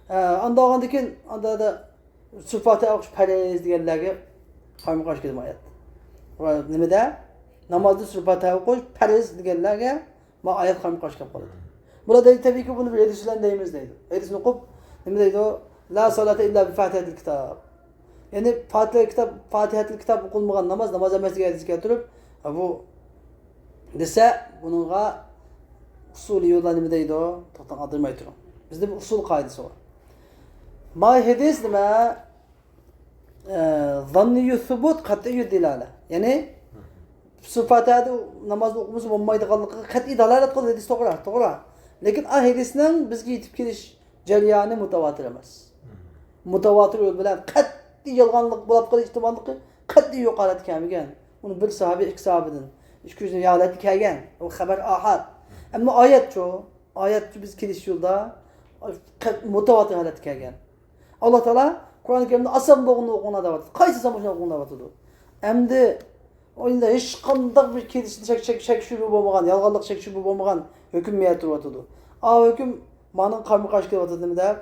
ئە، ئاندا بولغاندىن كېيىن، ئاندا، ئاندا سۈرە پاتىھە ئوقۇش پەرز دېگەنلەرگە قارىمۇ قارشى كېلىدۇ ئايەت. نېمىدە؟ نامازدا سۈرە پاتىھە ئوقۇش پەرز دېگەنلەرگە ما ئايەت قارىمۇ قارشى كېلىپ قالىدۇ. بۇلار دەيدۇ، تەبىئىيكى بۇنى بىر ھەدىس بىلەن دەيمىز دەيدۇ. ھەدىسنى ئوقۇپ، نېمە دەيدۇ؟ لا صلاة إلا بفاتحة الكتاب. يەنى پاتىھە كىتاب، پاتىھەتىل كىتاب ئوقۇلمىغان ناماز، ناماز ئەمەس دېگەن ھەدىسنى كەلتۈرۈپ، ھە، بۇ دېسە، بۇنىڭغا ئۇسۇلىيۇلار نېمە دەيدۇ؟ توختاڭ، ئالدىرىماي تۇرۇڭ. بىزدە بىر ئۇسۇل قائىدىسى بار. ما ھەدىس نېمە؟ ئە، زاننىيۇ سۇبۇت، قەتئىيۇ دىلالە. يەنى، سۈرە پاتىھەدە نامازنى ئوقۇمىسا بولمايدىغانلىقىغا قەتئىي دالالەت قىلىدۇ، ھەدىس توغرا، توغرا. لېكىن ئا ھەدىسنىڭ بىزگە يېتىپ كېلىش جەريانى مۇتەۋاتىر ئەمەس. مۇتەۋاتىر يول بىلەن قەتئىي يالغانلىق بولۇپ قېلىش ئېھتىماللىقى قەتئىي يۇقىرى ھالەتتە كەلمىگەن. ئۇنى بىر ساھابە، ئىككى ساھابىدىن، ئىككى يۈز ھالەتتە كەلگەن. ئۇ خەۋەر ئاھاد. ئەمما ئايەتچۇ؟ ئايەتچۇ بىز كېلىش يولدا قەت-، مۇتەۋاتىر ھالەتتە كەلگەن. ئاللا تائالا قۇرئان كەرىمدە ئاسان بولغىنىنى ئوقۇڭلار دەۋاتىدۇ. قايسى ئاسان بولغىنىنى ئوقۇڭلار دەۋاتىدۇ. ئەمدى ئۇ ئەمدى ھېچقانداق بىر كېلىشىدە شەك، شەك، شەك شۈبھە بولمىغان، يالغانلىق شەك شۈبھە بولمىغان ھۆكۈم بۇ يەردە تۇرۇۋاتىدۇ. ئا ھۆكۈم مانىڭ قارىمۇ قارشى كېلىۋاتىدۇ نېمە دەپ؟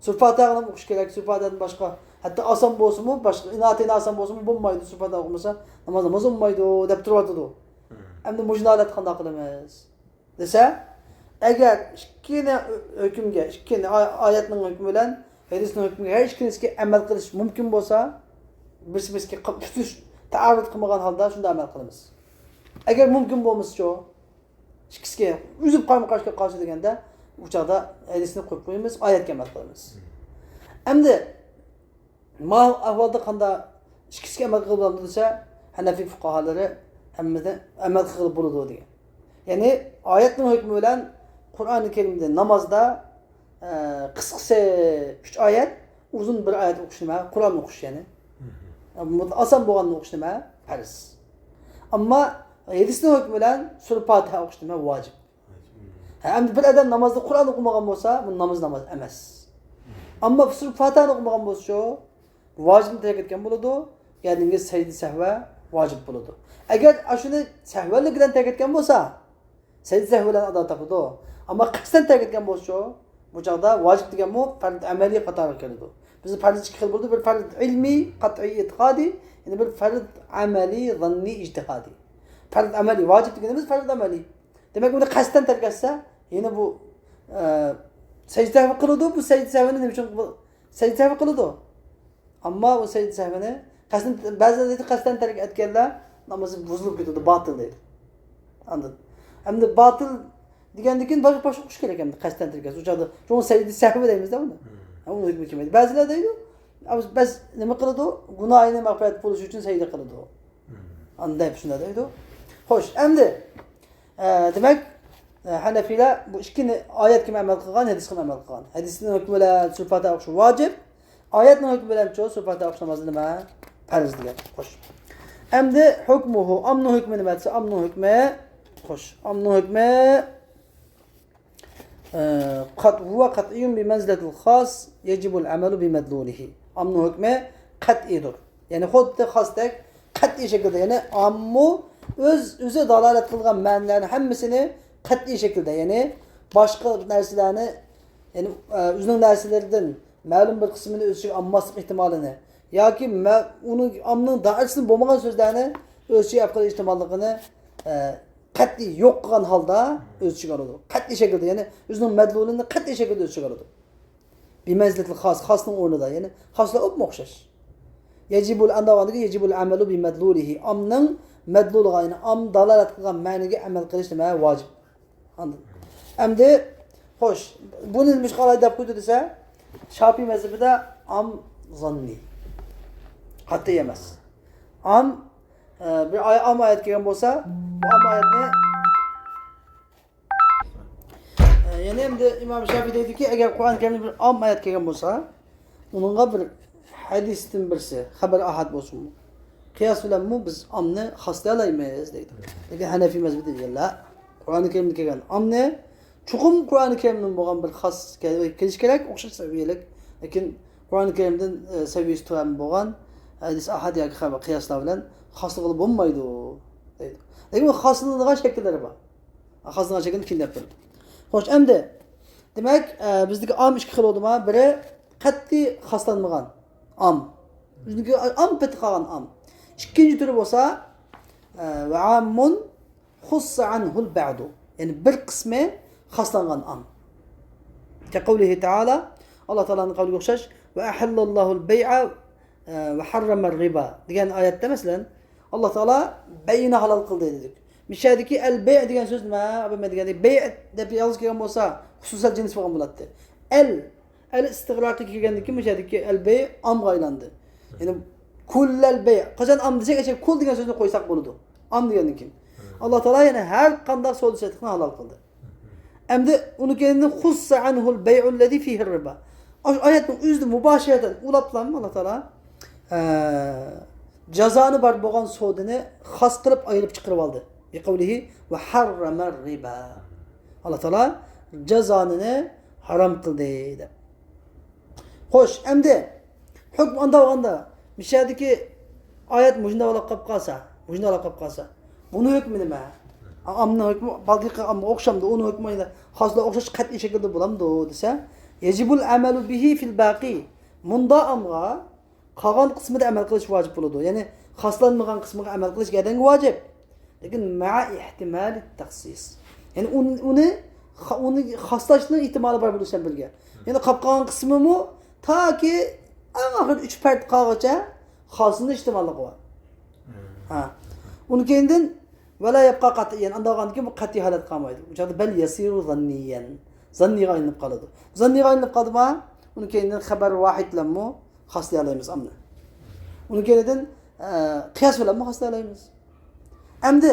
سۈرە پاتىھەنى ئوقۇش كېرەك، سۈرە پاتىھەدىن باشقا، ھەتتا ئاسان بولسىمۇ، باشقا، ئىننا ئەتەينا ئاسان بولسىمۇ بولمايدۇ، سۈرە پاتىھە ئوقۇمىسا ناماز، ناماز بولمايدۇ دەپ تۇرۇۋاتىدۇ. ئەمدى مۇشۇ ھالەتتە قانداق قىلىمىز؟ دېسە، ئەگەر ئىككىنى ھۆكۈمگە، ئىككىنى ئا-، ئايەتنىڭ ھۆكمى بىلەن ھەدىسنىڭ ھۆكمىگە ھەر ئىككىلىسىگە ئەمەل قىلىش مۇمكىن بولسا، بىرسى بىرسىگە قا-، ئۇتۇش، تەئارۇز قىلمىغان ھالدا شۇنداق ئەمەل قىلىمىز. ئەگەر مۇمكىن بولمىسىچۇ، ئىككىسىگە ئۈزۈپ قارىمۇ قارشى كېلىپ قالسا دېگەندە، ئۇ چاغدا ھەدىسنى قويۇپ قويىمىز، ئايەتكە ئەمەل قىلىمىز. ئەمدى ما ئەھۋالدا قاندا ئىككىسىگە ئەمەل قىلغىلى بولامدۇ دېسە، ھەنەفىي فۇقاھالىرى ھەممىدە ئەمەل قىلغىلى بولىدۇ دېگەن. يەنى ئايەتنىڭ ھۆكمى بىلەن قۇرئانى كەرىمدە نامازدا، ئە، قىسقىسى ئۈچ ئايەت، ئۇزۇن بىر ئايەت ئوقۇش نېمە؟ قۇرئان ئوقۇش يەنى. ئاسان بولغاننى ئوقۇش نېمە؟ پەرز. ئەمما ھەدىسنىڭ ھۆكمى بىلەن سۈرە پاتىھە ئوقۇش نېمە؟ ۋاجىپ. ھە، ئەمدى بىر ئادەم نامازدا قۇرئان ئوقۇمىغان بولسا، بۇ ناماز ناماز ئەمەس. ئەمما سۈرە پاتىھەنى ئوقۇمىغان بولسىچۇ، ۋاجىپنى تەرك ئەتكەن بولىدۇ، يەنى سەجدە سەھۋە ۋاجىپ بولىدۇ. ئەگەر ئاشۇنى سەھۋەنلىك بىلەن تەرك ئەتكەن بولسا، سەجدە سەھۋ بىلەن ئادا تاپىدۇ. ئەمما قەستەن تەرك ئەتكەن بولسىچۇ، بۇ چاغدا ۋاجىپ دېگەنمۇ پەرز ئەمەلىي قاتارىغا كىرىدۇ. بىزدە پەرز ئىككى خىل بولىدۇ، بىر پەرز ئىلمىي، قەتئىي ئېتىقادىي، يەنە بىر پەرز ئەمەلىي، زاننىي، ئىجتىھادىي. پەرز ئەمەلىي، ۋاجىپ دېگىنىمىز پەرز ئەمەلىي. دېمەك، بۇنى قەستەن تەرك ئەتسە، يەنە بۇ، ئە، سەجدە سەھۋ قىلىدۇ، بۇ سەجدە سەھۋنى نېمە ئۈچۈن قىل-، سەجدە سەھۋ قىلىدۇ. ئەمما ئۇ سەجدە سەھۋنى قەستەن، بەزىلەر دەيدۇ، قەستەن تەرك ئەتكەنلەر نامىزى بۇزۇلۇپ كېتىدۇ، باتىل دەيدۇ. ئاندىن، ئەمدى باتىل دېگەندىن كېيىن باشقا، باشقا ئوقۇش كېرەك ئەمدى، قەستەن تەرك ئەتسە. ئۇ چاغدا، چوڭ سەجدە سەھۋ دەيمىز-دە بۇنى. ھە، ئۇنىڭ ھۆكمى كېلمەيدۇ. بەزىلەر دەيدۇ، بەس نېمە قىلىدۇ؟ گۇناھىنى مەغپىرەت بولۇشى ئۈچۈن سەجدە قىلىدۇ. ئانداق شۇنداق دەيدۇ. خوش، ئەمدى، ئە، دېمەك، ئە، ھەنەفىيلەر بۇ ئىككى نى-، ئايەتكىمۇ ئەمەل قىلغان، ھەدىسكىمۇ ئەمەل قىلغان. ھەدىسنىڭ ھۆكمى بىلەن سۈرە پاتىھە ئوقۇش ۋاجىپ، ئايەتنىڭ ھۆكمى بىلەنچۇ سۈرە پاتىھە ئوقۇش نامازى نېمە؟ پەرز دېگەن. خوش. ئەمدى ھۆكمۇھۇ، ئامنىڭ ھۆكمى نېمە دېسە، ئامنىڭ ھۆكمى، خوش، ئامنىڭ ھۆكمى، ئە، قەت-، ھۇۋە قەتئىيۇن بىمەنزىلەتىل خاس، يەجىبۇل ئەمەلۇ بىمەدلۇلىھى. ئامنىڭ ھۆكمى قەتئىيدۇر. يەنى خۇددى خاستەك قەتئىي شەكىلدە، يەنى ئاممۇ ئۆز، ئۆزى دالالەت قىلغان مەنىلەرنى ھەممىسىنى قەتئىي شەكىلدە، يەنى باشقا نەرسىلەرنى، يەنى، ئە، ئۆزىنىڭ نەرسىلىرىدىن مەلۇم بىر قىسمىنى ئۆز ئىچىگە ئالماسلىق ئېھتىمالىنى ياكى مە-، ئۇنىڭ ئامنىڭ دائىرىسىدە بولمىغان سۆزلەرنى ئۆز ئىچىگە ئېلىپ قېلىش ئېھتىماللىقىنى، ئە، قەتئىي يوق قىلغان ھالدا ئۆز ئىچىگە ئالىدۇ. قەتئىي شەكىلدە، يەنى ئۆزىنىڭ مەدلۇلىنى قەتئىي شەكىلدە ئۆز ئىچىگە ئالىدۇ. بىمەنزىلەتىل خاس، خاسنىڭ ئورنىدا، يەنى خاسلار ئوپمۇ ئوخشاش. يەجىبۇل ئەنداۋاندىكى يەجىبۇل ئەمەلۇ بىمەدلۇلىھى، ئامنىڭ مەدلۇلىغا، يەنى ئام دالالەت قىلغان مەنىگە ئەمەل قىلىش نېمە؟ ۋاجىپ. ئاندىن. ئەمدى، خوش، بۇنى نېمىشقا ئالاي دەپ قويدى دېسە، شاپىي مەزھىپىدە ئام زاننىي. قەتئىي ئەمەس. ئام، ئە، بىر ئاي-، ئام ئايەت كەلگەن بولسا، بۇ ئام ئايەتنى، ئە، يەنى ئەمدى ئىمام شاپىي دەيدۇكى، ئەگەر قۇرئان كەرىمدە بىر ئام ئايەت كەلگەن بولسا، ئۇنىڭغا بىر ھەدىستىن بىرسى، خەبەر ئاھاد بولسۇنمۇ، قىياس بىلەنمۇ بىز ئامنى خاسلايالايمىز دەيدۇ. لېكىن ھەنەفىي مەزھىپى دېگەنلەر قۇرئانى كەرىمدە كەلگەن ئامنى چوقۇم قۇرئانى كەرىمدىن بولغان بىر خاس كەل-، كېلىشى كېرەك، ئوخشاش سەۋىيەلىك. لېكىن قۇرئانى كەرىمدىن، ئە، سەۋىيەسى تۆۋەن بولغان ھەدىس ئاھاد ياكى خەبەر قىياسلار بىلەن خاسلىغىلى بولمايدۇ دەيدۇ. لېكىن ئۇ خاسلىنىدىغان شەكىللىرى بار. خاسلىنىدىغان شەكىلنى كېيىن دەپ بېرىدۇ. خوش، ئەمدى دېمەك، ئە، بىزدىكى ئام ئىككى خىل بولدىما؟ بىرى قەتئىي خاسلانمىغان ئام. بىزنىڭكى ئام پېتى قالغان ئام. ئىككىنچى تۈرى بولسا، ئە، ۋە ئاممۇن خۇسسە ئەنھۇل بەئدۇ. يەنى بىر قىسمى خاسلانغان ئام. كەقەۋلىھى تەئالا، ئاللا تائالانىڭ قەۋلىگە ئوخشاش، ۋە ئەھەللەللاھۇل بەيئە، ئە، ۋە ھەررەمەر رىبا دېگەن ئايەتتە، مەسىلەن، ئاللا تائالا بەيئنى ھالال قىلدى دېدۇك. مىشەدىكى ئەل بەيئ دېگەن سۆز نېمە؟ ئابىمە دېگەندەك بەيئ دەپ يالغۇز كەلگەن بولسا، خۇسۇسەل جىنس بولغان بولاتتى. ئەل ئەل ئىستىغراققا كىرگەندىن كېيىن مۇشۇ يەردىكى ئەل بەي ئامغا ئايلاندى. يەنى كۇللەل بەي. قاچان ئام دېسەك، ئەشە كۇل دېگەن سۆزنى قويساق بولىدۇ. ئام دېگەندىن كېيىن. ئاللا تائالا يەنە ھەر قانداق سودا سېتىقنى ھالال قىلدى. ئەمدى ئۇنى كەينىدىن خۇسسە ئەنھۇل بەيئۇللەزى فىھىر رىبا. ئاشۇ ئايەتنىڭ ئۆزىدە مۇباشىرەتەن ئۇلاپلام ئاللا تائالا، ئە، جازانى بار بولغان سودىنى خاس قىلىپ ئايرىپ چىقىرىۋالدى. بىقەۋلىھى ۋە ھەررەمەر رىبا. ئاللا تائالا جازانىنى ھارام قىلدى دەپ. خوش، ئەمدى ھۆكۈم ئاندا بولغاندا، مۇشۇ يەردىكى ئايەت مۇشۇنداق بولۇپ قالىپ قالسا، مۇشۇنداق بولۇپ قالىپ قالسا، بۇنىڭ ھۆكمى نېمە؟ ئامنىڭ ھۆكمى، بالدىقى ئامما ئوخشامدۇ، ئۇنىڭ ھۆكمى ئاينى خاسلا ئوخشاش قەتئىي شەكىلدە بولامدۇ دېسە، يەجىبۇل ئەمەلۇ بىھى فىل باقى. مۇندا ئامغا قالغان قىسمىدا ئەمەل قىلىش ۋاجىپ بولىدۇ. يەنى خاسلانمىغان قىسمىغا ئەمەل قىلىش ئادەمگە ۋاجىپ. لېكىن مەئە ئېھتىمالىت تەخسىس. يەنى ئۇن-، ئۇنى، خا-، ئۇنى خاسلاشنىڭ ئېھتىمالى بار بولۇشى بىلەن بىرگە. يەنى قاپ قالغان قىسمىمۇ تاكى ئەڭ ئاخىرىدا ئۈچ پەرد قالغۇچە خاسلىنىش ئېھتىماللىقى بار. ھە. ئۇنى كەينىدىن ۋەلا يەبقا قەتئىيەن، ئانداق بولغاندىن كېيىن بۇ قەتئىي ھالەتكە قالمايدۇ. ئۇ چاغدا بەل يەسىرۇ زاننىيەن. زاننىيغا ئايلىنىپ قالىدۇ. زاننىيغا ئايلىنىپ قالدىما، ئۇنى كەينىدىن خەبەر ۋاھىد بىلەنمۇ خاسلىيالايمىز ئامنى. ئۇنى كەينىدىن، ئە، قىياس بىلەنمۇ خاسلىيالايمىز. ئەمدى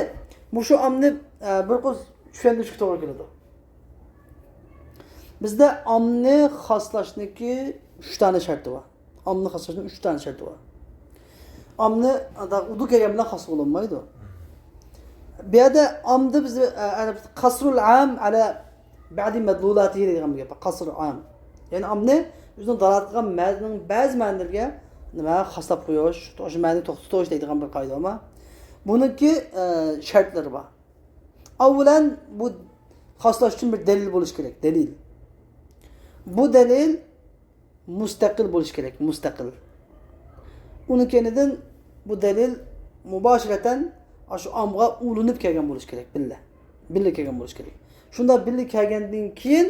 مۇشۇ ئامنى، ئە، بىر قىز چۈشەندۈرۈشكە توغرا كېلىدۇ. بىزدە ئامنى خاسلاشنىكى ئۈچ دانە شەرتى بار. ئامنى خاسلاشنىڭ ئۈچ دانە شەرتى بار. ئامنى ئۇدۇل كەلگەن بىلەن خاس بولۇنمايدۇ. بۇ يەردە ئامدا بىز، ئە، ئەرەبچە قەسرۇل ئام ئەلە بەدى مەدلۇلاتى دەيدىغان بىر گەپ بار. قەسرۇل ئام. يەنى ئامنى ئۆزىنىڭ دالالەت قىلغان مەنىنىڭ بەزى مەنىلىرىگە نېمە خاسلاپ قويۇش، شۇ مەنىنى توختىتىش دەيدىغان بىر قائىدە بار. بۇنىڭكى، ئە، شەرتلىرى بار. ئاۋۋالەن بۇ خاسلاش ئۈچۈن بىر دەلىل بولۇشى كېرەك، دەلىل. بۇ دەلىل مۇستەقىل بولۇشى كېرەك، مۇستەقىل. ئۇنىڭ كەينىدىن بۇ دەلىل مۇباشىرەتەن ئاشۇ ئامغا ئۇلىنىپ كەلگەن بولۇشى كېرەك، بىللە. بىللە كەلگەن بولۇشى كېرەك. شۇنداق بىللە كەلگەندىن كېيىن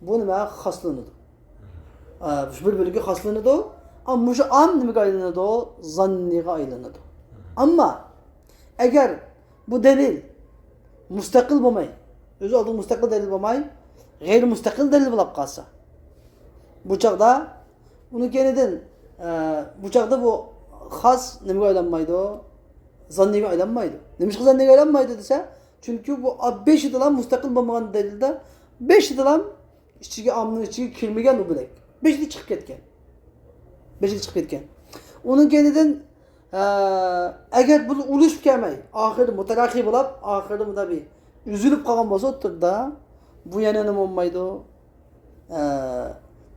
بۇ نېمە خاسلىنىدۇ. ئە، شۇ بىر-بىرلىككە خاسلىنىدۇ. ئەمما مۇشۇ ئام نېمىگە ئايلىنىدۇ؟ زاننىيغا ئايلىنىدۇ. ئەمما ئەگەر بۇ دەلىل مۇستەقىل بولماي، ئۆزى ئالدىغا مۇستەقىل دەلىل بولماي، غەيرىي مۇستەقىل دەلىل بولۇپ قالسا، بۇ چاغدا ئۇنىڭ كەينىدىن، ئە، بۇ چاغدا بۇ خاس نېمىگە ئايلانمايدۇ؟ زاننىيغا ئايلانمايدۇ. نېمىشقا زاننىيغا ئايلانمايدۇ دېسە، چۈنكى بۇ بېشىدىلا مۇستەقىل بولمىغان دەلىلدە بېشىدىلا ئىچىگە، ئامنىڭ ئىچىگە كىرمىگەن ئۇ بۆلەك. بېشىدا چىقىپ كەتكەن. بېشىدا چىقىپ كەتكەن. ئۇنىڭ كەينىدىن، ئە، ئەگەر بۇ ئۇلىشىپ كەلمەي، ئاخىرىدا مۇتەراخىي بولاپ، ئاخىرىدا مۇنداق بىر ئۈزۈلۈپ قالغان بولسا ئوتتۇرىدا، بۇ يەنە نېمە بولمايدۇ؟ ئە،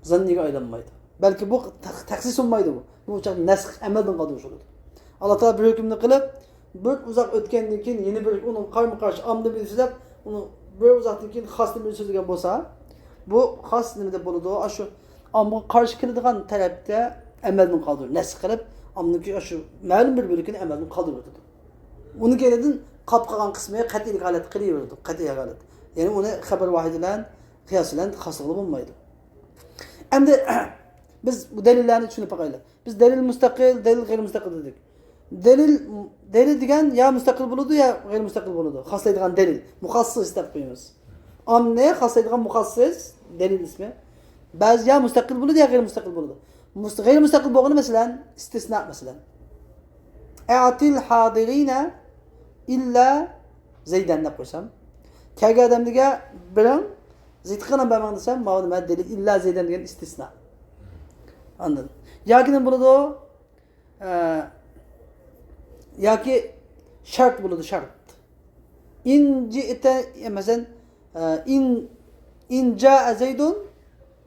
زاننىيغا ئايلانمايدۇ. بەلكى بۇ تەخ-، تەخسىس بولمايدۇ بۇ. بۇ چاغدا نەسخ ئەمەلدىن قالدۇرۇش بولىدۇ. ئاللا تائالا بىر ھۆكۈمنى قىلىپ، بىر ئۇزاق ئۆتكەندىن كېيىن يەنە بىر ئۇنىڭ قارمۇ قارشى ئامدا بىرسى دەپ، ئۇنى بىر ئۇزاقتىن كېيىن خاس نېمە سۆزلىگەن بولسا، بۇ خاس نېمە دەپ بولىدۇ؟ ئاشۇ ئامغا قارشى كېلىدىغان تەرەپتە ئەمەلدىن قالدۇرۇپ، نەسخ قىلىپ، ئامنىڭكى ئاشۇ مەلۇم بىر بۆلىكىنى ئەمەلدىن قالدۇرۇۋېتىدۇ. ئۇنىڭ كەينىدىن قاپ قالغان قىسمى قەتئىي ھالەتتە قېلىۋېرىدۇ، قەتئىي ھالەت. يەنى ئۇنى خەبەر ۋاھىد بىلەن، قىياس بىلەن خاسلىغىلى بولمايدۇ. ئەمدى بىز بۇ دەلىللەرنى چۈشىنىپ باقايلى. بىز دەلىل مۇستەقىل، دەلىل غەيرىي مۇستەقىل دېدۇق. دەلىل، دەلىل دېگەن يا مۇستەقىل بولىدۇ، يا غەيرىي مۇستەقىل بولىدۇ. خاسلايدىغان دەلىل، مۇخەسسىس دەپ قويىمىز. ئامنى خاسلايدىغان مۇخەسسىس دەلىل ئىسمى. بەزى يا مۇستەقىل بولىدۇ، يا غەيرىي مۇستەقىل بولىدۇ. مۇست-، غەيرىي مۇستەقىل بولغىنى، مەسىلەن، ئىستىسنا، مەسىلەن. ئەتىل ھادىرىنە ئىللا زەيدەن دەپ قويسام، كەلگەن ئادەملەرگە بېرىڭ، زېيتقا نان بەرمەڭ دېسەم، ماۋۇ نېمە دەلىل؟ ئىللا زەيدەن دېگەن ئىستىسنا. ئاندىن ياكى نېمە بولىدۇ؟ ئە، ياكى شەرت بولىدۇ، شەرت. ئىن جىئتە، مەسىلەن، ئە، ئىن، ئىن جائە زەيدۇن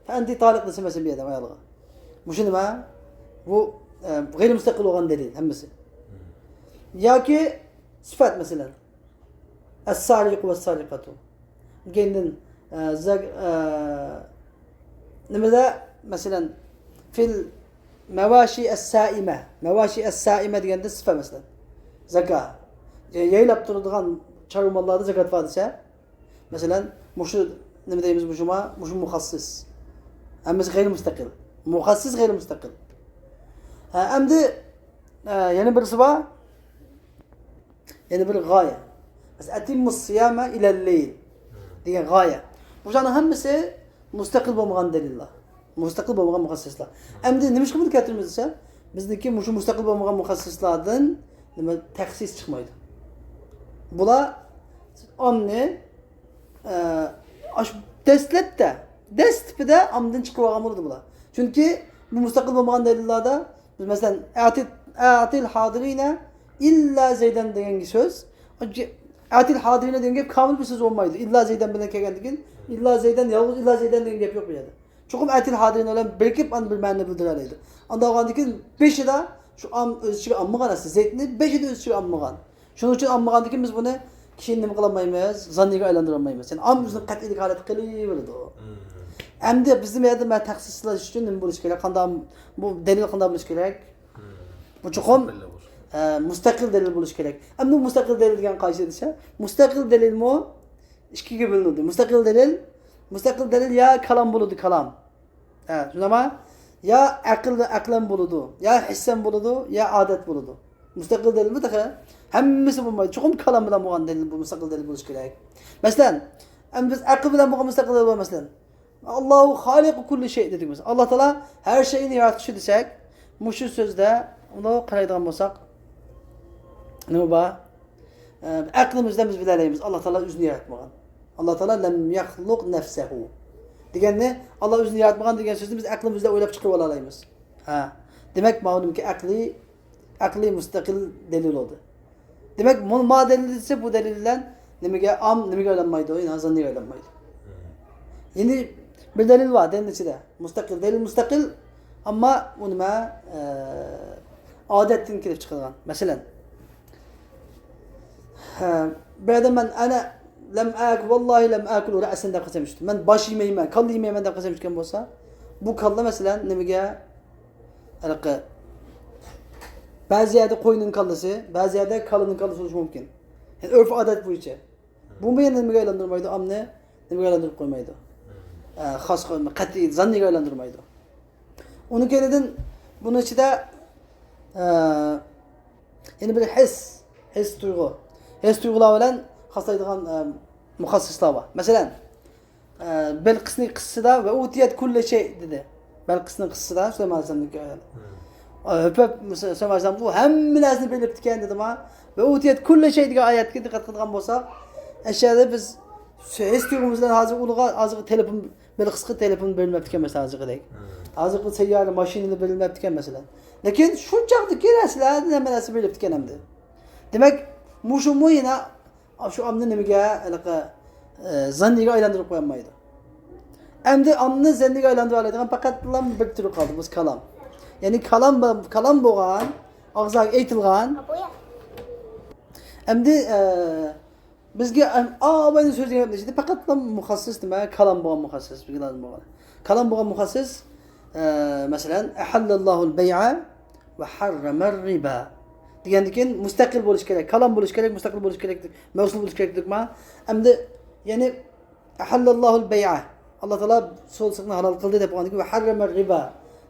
فەئەنتى تالىق دېسە، مەسىلەن، بۇ يەردە ئايالغا. مۇشۇ نېمە؟ بۇ، ئە، غەيرىي مۇستەقىل بولغان دەلىل ھەممىسى. ياكى سۈپەت، مەسىلەن. ئەسسارىقۇ ۋەسسارىقەتۇ. كېيىندىن، ئە، زەك-، ئە، نېمىدە، مەسىلەن، فىل مەۋاشى ئەسسائىمە. مەۋاشى ئەسسائىمە دېگەندە سىفە، مەسىلەن. زاكا. يايلاپ تۇرىدىغان چارۋا ماللاردا زاكات بار دېسە، مەسىلەن، مۇشۇ نېمە دەيمىز، مۇشۇما، مۇشۇ مۇخەسسىس. ھەممىسى غەيرىي مۇستەقىل. مۇخەسسىس غەيرىي مۇستەقىل. ھە، ئەمدى، ئە، يەنە بىرسى بار. يەنە بىر غايە. مەسىلەن، ئەتىممۇس سىيامە ئىلەللەيل دېگەن غايە. بۇلارنىڭ ھەممىسى مۇستەقىل بولمىغان دەلىللەر. مۇستەقىل بولمىغان مۇخەسسىسلەر. ئەمدى نېمىشقا بۇنى كەلتۈرىمىز دېسە، بىزنىڭكى مۇشۇ مۇستەقىل بولمىغان مۇخەسسىسلاردىن نېمە، تەخسىس چىقمايدۇ. بۇلار ئامنى، ئە، ئاشۇ دەسلەپتە، دەسلىپىدە ئامدىن چىقىرىۋالغان بولىدۇ بۇلار. چۈنكى بۇ مۇستەقىل بولمىغان دەلىللاردا بىز، مەسىلەن، ئەتىل، ئەتىل ھادىرىنە ئىللا زەيدەن دېگەن سۆز. ئەتىل ھادىرىنە دېگەن گەپ كامىل بىر سۆز بولمايدۇ. ئىللا زەيدەن بىلەن كەلگەندىن كېيىن، ئىللا زەيدەن، يالغۇز ئىللا زەيدەن دېگەن گەپ يوق بۇ يەردە. چوقۇم ئەتىل ھادىرىنە بىلەن بىرىكىپ ئاندىن بىر مەنىنى بىلدۈرەلەيدۇ. ئانداق بولغاندىن كېيىن بېشىدا شۇ ئام ئۆز ئىچىگە ئالمىغان نەرسە. زەيدنى بېشىدا ئۆز ئىچىگە ئالمىغان. شۇنىڭ ئۈچۈن ئالمىغاندىن كېيىن بىز بۇنى كېيىن نېمە قىلالمايمىز؟ زاننىيگە ئايلاندۇرالمايمىز. يەنى ئام ئۆزىنىڭ قەتئىيلىك ھالەتتە قېلىۋېرىدۇ. ئەمدى بىزنىڭ بۇ يەردە مەن تەخسىسلەش ئۈچۈن نېمە بولۇشى كېرەك؟ قانداق، بۇ دەلىل قانداق بولۇشى كېرەك؟ بۇ چوقۇم، ئە، مۇستەقىل دەلىل بولۇشى كېرەك. ئەمدى مۇستەقىل دەلىل دېگەن قايسى دېسە، مۇستەقىل دەلىلمۇ ئىككىگە بۆلۈنىدۇ. مۇستەقىل دەلىل، مۇستەقىل دەلىل يا كالام بولىدۇ، كالام. ھە، شۇنداقمۇ؟ يا ئەقىل، ئەقلەن بولىدۇ، يا ھېسسەن بولىدۇ، يا ئادەت بولىدۇ. مۇستەقىل دەلىلمۇ تېخى ھەممىسى بولمايدۇ. چوقۇم كالام بىلەن بولغان دەلىل، بۇ مۇستەقىل دەلىل بولۇشى كېرەك. مەسىلەن، ئەمدى بىز ئەقىل بىلەن بولغان مۇستەقىل دەلىل بار، مەسىلەن. ئاللاھۇ خالىقۇ كۇللى شەي دېدۇق بىز. ئاللا تائالا ھەر شەينى ياراتقۇچى دېسەك، مۇشۇ سۆزدە ئۇنى قارايدىغان بولساق، نېمە بار؟ ئە، ئەقلىمىز بىلەن بىز بىلەلەيمىز. ئاللا تائالا ئۆزىنى ياراتمىغان. ئاللا تائالا لەم يەخلۇق نەفسەھۇ. دېگەننى، ئاللا ئۆزىنى ياراتمىغان دېگەن سۆزنى بىز ئەقلىمىزدە ئويلاپ چىقىرىۋالالايمىز. ھە. دېمەك، ماۋۇنىڭكى ئەقلىي، ئەقلىي مۇستەقىل دەلىل بولدى. دېمەك، مۇ-، ما دەلىل دېسە، بۇ دەلىل بىلەن نېمىگە، ئام نېمىگە ئايلانمايدۇ؟ يەنى زاننىگە ئايلانمايدۇ. يەنى بىر دەلىل بار دەلىل ئىچىدە. مۇستەقىل، دەلىل مۇستەقىل، ئەمما ئۇ نېمە، ئە، ئادەتتىن كېلىپ چىقىدىغان. مەسىلەن، ھە، بىر ئادەم مەن ئەنە لەم ئەك، ۋاللاھى لەم ئەكۇل رەئسەن دەپ قەسەم ئىچتى. مەن باش يېمەيمەن، كاللا يېمەيمەن دەپ قەسەم ئىچكەن بولسا، بۇ كاللا مەسىلەن نېمىگە، ھېلىقى، بەزى يەردە قوينىڭ كاللىسى، بەزى يەردە كالىنىڭ كاللىسى بولۇشى مۇمكىن. يەنى ئۆرپ ئادەت بويىچە. بۇمۇ يەنە نېمىگە ئايلاندۇرمايدۇ؟ ئامنى نېمىگە ئايلاندۇرۇپ قويمايدۇ؟ ئە، خاس قويما-، قەتئىي زاننىگە ئايلاندۇرمايدۇ. ئۇنىڭ كەينىدىن بۇنىڭ ئىچىدە، ئە، يەنە بىر ھېس، ھېس تۇيغۇ. ھېس تۇيغۇلار بىلەن خاسلايدىغان، ئە، مۇخەسسىسلار بار. مەسىلەن، ئە، بەلقىسنى قىسسىدا ۋە ئۇتىيەت كۇللە شەي دېدى. بەلقىسنىڭ قىسسىدا سۇلايمان ئەلەيھىسسالامنىڭ ئايىتى. ئە، ئۆپۈپ سۇلايمان ئەلەيھىسسالام ئۇ ھەممە نەرسىنى بىلىپتىكەن دېدىما؟ ۋە ئۇتىيەت كۇللە شەي دېگەن ئايەتكە دىققەت قىلىدىغان بولساق، ئەشەدە بىز ھېس تۇيغۇمىز بىلەن ھازىر ئۇلىغا، ھازىرقى تېلېفون، بەلقىسقا تېلېفون بېرىلمەپتىكەن مەسىلەن، ھازىرقىدەك. ھازىرقى سەييارە ماشىنىلار بېرىلمەپتىكەن مەسىلەن. لېكىن شۇ چاغدىكى نەرسىلەردىن ھەممە نەرسە بېرىلىپتىكەن ئەمدى. دېمەك، مۇشۇمۇ يەنە شۇ ئامنى نېمىگە، ھېلىقى، ئە، زاننىگە ئايلاندۇرۇپ قويالمايدۇ. ئەمدى ئامنى زاننىگە ئايلاندۇرالايدىغان پەقەتلا بىر تۈرى قالدى، بۇ كالام. يەنى كالام، كالام بولغان، ئاغزاكى ئېيتىلغان. ئەمدى، ئە، بىزگە ئەم-، ئا، ئاۋاينى سۆزلىگەن گەپنىڭ ئىچىدە پەقەتلا مۇخەسسىس نېمە؟ كالام بولغان مۇخەسسىس، بىزگە لازىم بولغان. كالام بولغان مۇخەسسىس، ئە، مەسىلەن، ئەھەللەللاھۇل بەيئە ۋە ھەررەمەر رىبا دېگەندىن كېيىن مۇستەقىل بولۇش كېرەك، كالام بولۇش كېرەك، مۇستەقىل بولۇش كېرەك، مەۋسۇل بولۇش كېرەك دېدۇقما؟ ئەمدى، يەنى، ئەھەللەللاھۇل بەيئە. ئاللا تائالا سودا سېتىقنى ھالال قىلدى دەپ بولغاندىن كېيىن، ۋە ھەررەمەر رىبا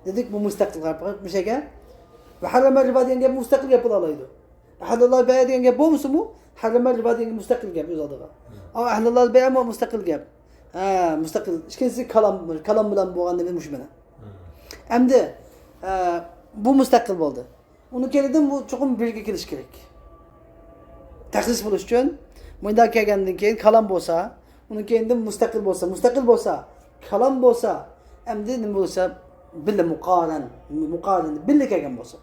دېدۇق، بۇ مۇستەقىل گەپ، مۇشەگە. ۋە ھەررەمەر رىبا دېگەن گەپ مۇستەقىل گەپ بولالايدۇ. ئەھەللەللاھۇل بەيئە دېگەن گەپ بولمىسىمۇ، ھەررەمەر رىبا دېگەن گەپ مۇستەقىل گەپ ئۆز ئالدىغا. ئەمما ئەھەللەللاھۇل بەيئە مۇستەقىل گەپ. ھە، مۇستەقىل. ئىككىنچىسى كالام، كالام بىلەن بولغان نېمە مۇشۇ مانا. ئەمدى، ئە، بۇ مۇستەقىل بولدى. ئۇنىڭ كەينىدىن بۇ چوقۇم بىرگە كېلىشى كېرەك. تەخسىس بولۇش ئۈچۈن مۇنداق كەلگەندىن كېيىن كالام بولسا، ئۇنىڭ كەينىدىن مۇستەقىل بولسا، مۇستەقىل بولسا، كالام بولسا، ئەمدى نېمە بولسا، بىللە مۇقارەن، مۇقارەن، بىللە كەلگەن بولسا.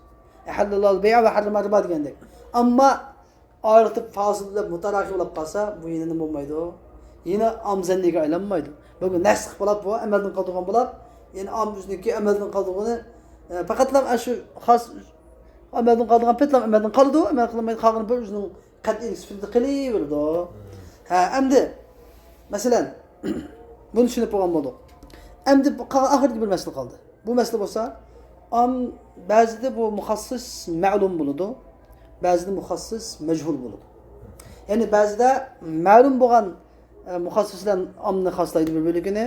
ئەھەللەللاھۇل بەيئە ۋە ھەررەمەر رىبا دېگەندەك. ئەمما ئايرىتىپ فاسىل دەپ مۇتەراخىي بولۇپ قالسا، بۇ يەنە نېمە بولمايدۇ؟ يەنە ئام زەننىگە ئايلانمايدۇ. بۇ نەسخ بولۇپ، بۇ ئەمەلدىن قالدۇرغان بولۇپ، يەنە ئام ئۆزىنىڭكى ئەمەلدىن قالدۇرغىنى، ئە، پەقەتلا ئاشۇ خاس ئەمەلدىن قالدۇرغان پېتىلا ئەمەلدىن قالىدۇ، ئەمەل قىلمايدۇ، قالغىنى بىر ئۆزىنىڭ قەتئىي سۈپىتىدە قېلىۋېرىدۇ. ھە، ئەمدى، مەسىلەن، بۇنى چۈشىنىپ بولغان بولدۇق. ئەمدى بۇ قالغان ئاخىرىدىكى بىر مەسىلە قالدى. بۇ مەسىلە بولسا، ئام، بەزىدە بۇ مۇخەسسىس مەلۇم بولىدۇ، بەزىدە مۇخەسسىس مەجھۇل بولىدۇ. يەنى بەزىدە مەلۇم بولغان، ئە، مۇخەسسىس بىلەن ئامنى خاسلايدۇ بىر بۆلىكىنى،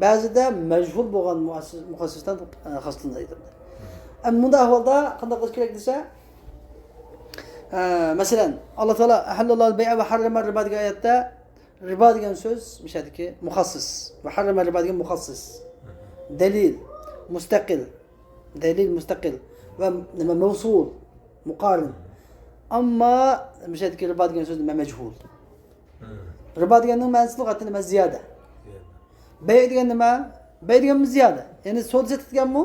بەزىدە مەجھۇل بولغان مۇخەسسىس، مۇخەسسىس بىلەن، ئە، خاسلىنىدۇ. ئەمما بۇنداق ئەھۋالدا قانداق قىلىش كېرەك دېسە، ئە، مەسىلەن، ئاللا تائالا «ئەھەللەللاھۇل بەيئە ۋە ھەررەمەر رىبا» دېگەن ئايەتتە رىبا دېگەن سۆز مۇشۇ يەردىكى مۇخەسسىس ۋە ھەررەمەر رىبا دېگەن مۇخەسسىس. دەلىل، مۇستەقىل. دەلىل، مۇستەقىل. ۋە نېمە، مەۋسۇل، مۇقارىن. ئەمما مۇشۇ يەردىكى رىبا دېگەن سۆز نېمە، مەجھۇل. رىبا دېگەننىڭ مەنىسى لۇغەتتە نېمە، زىيادە. بەي دېگەن نېمە؟ بەي دېگەنمۇ زىيادە. يەنى سودا سېتىدىغانمۇ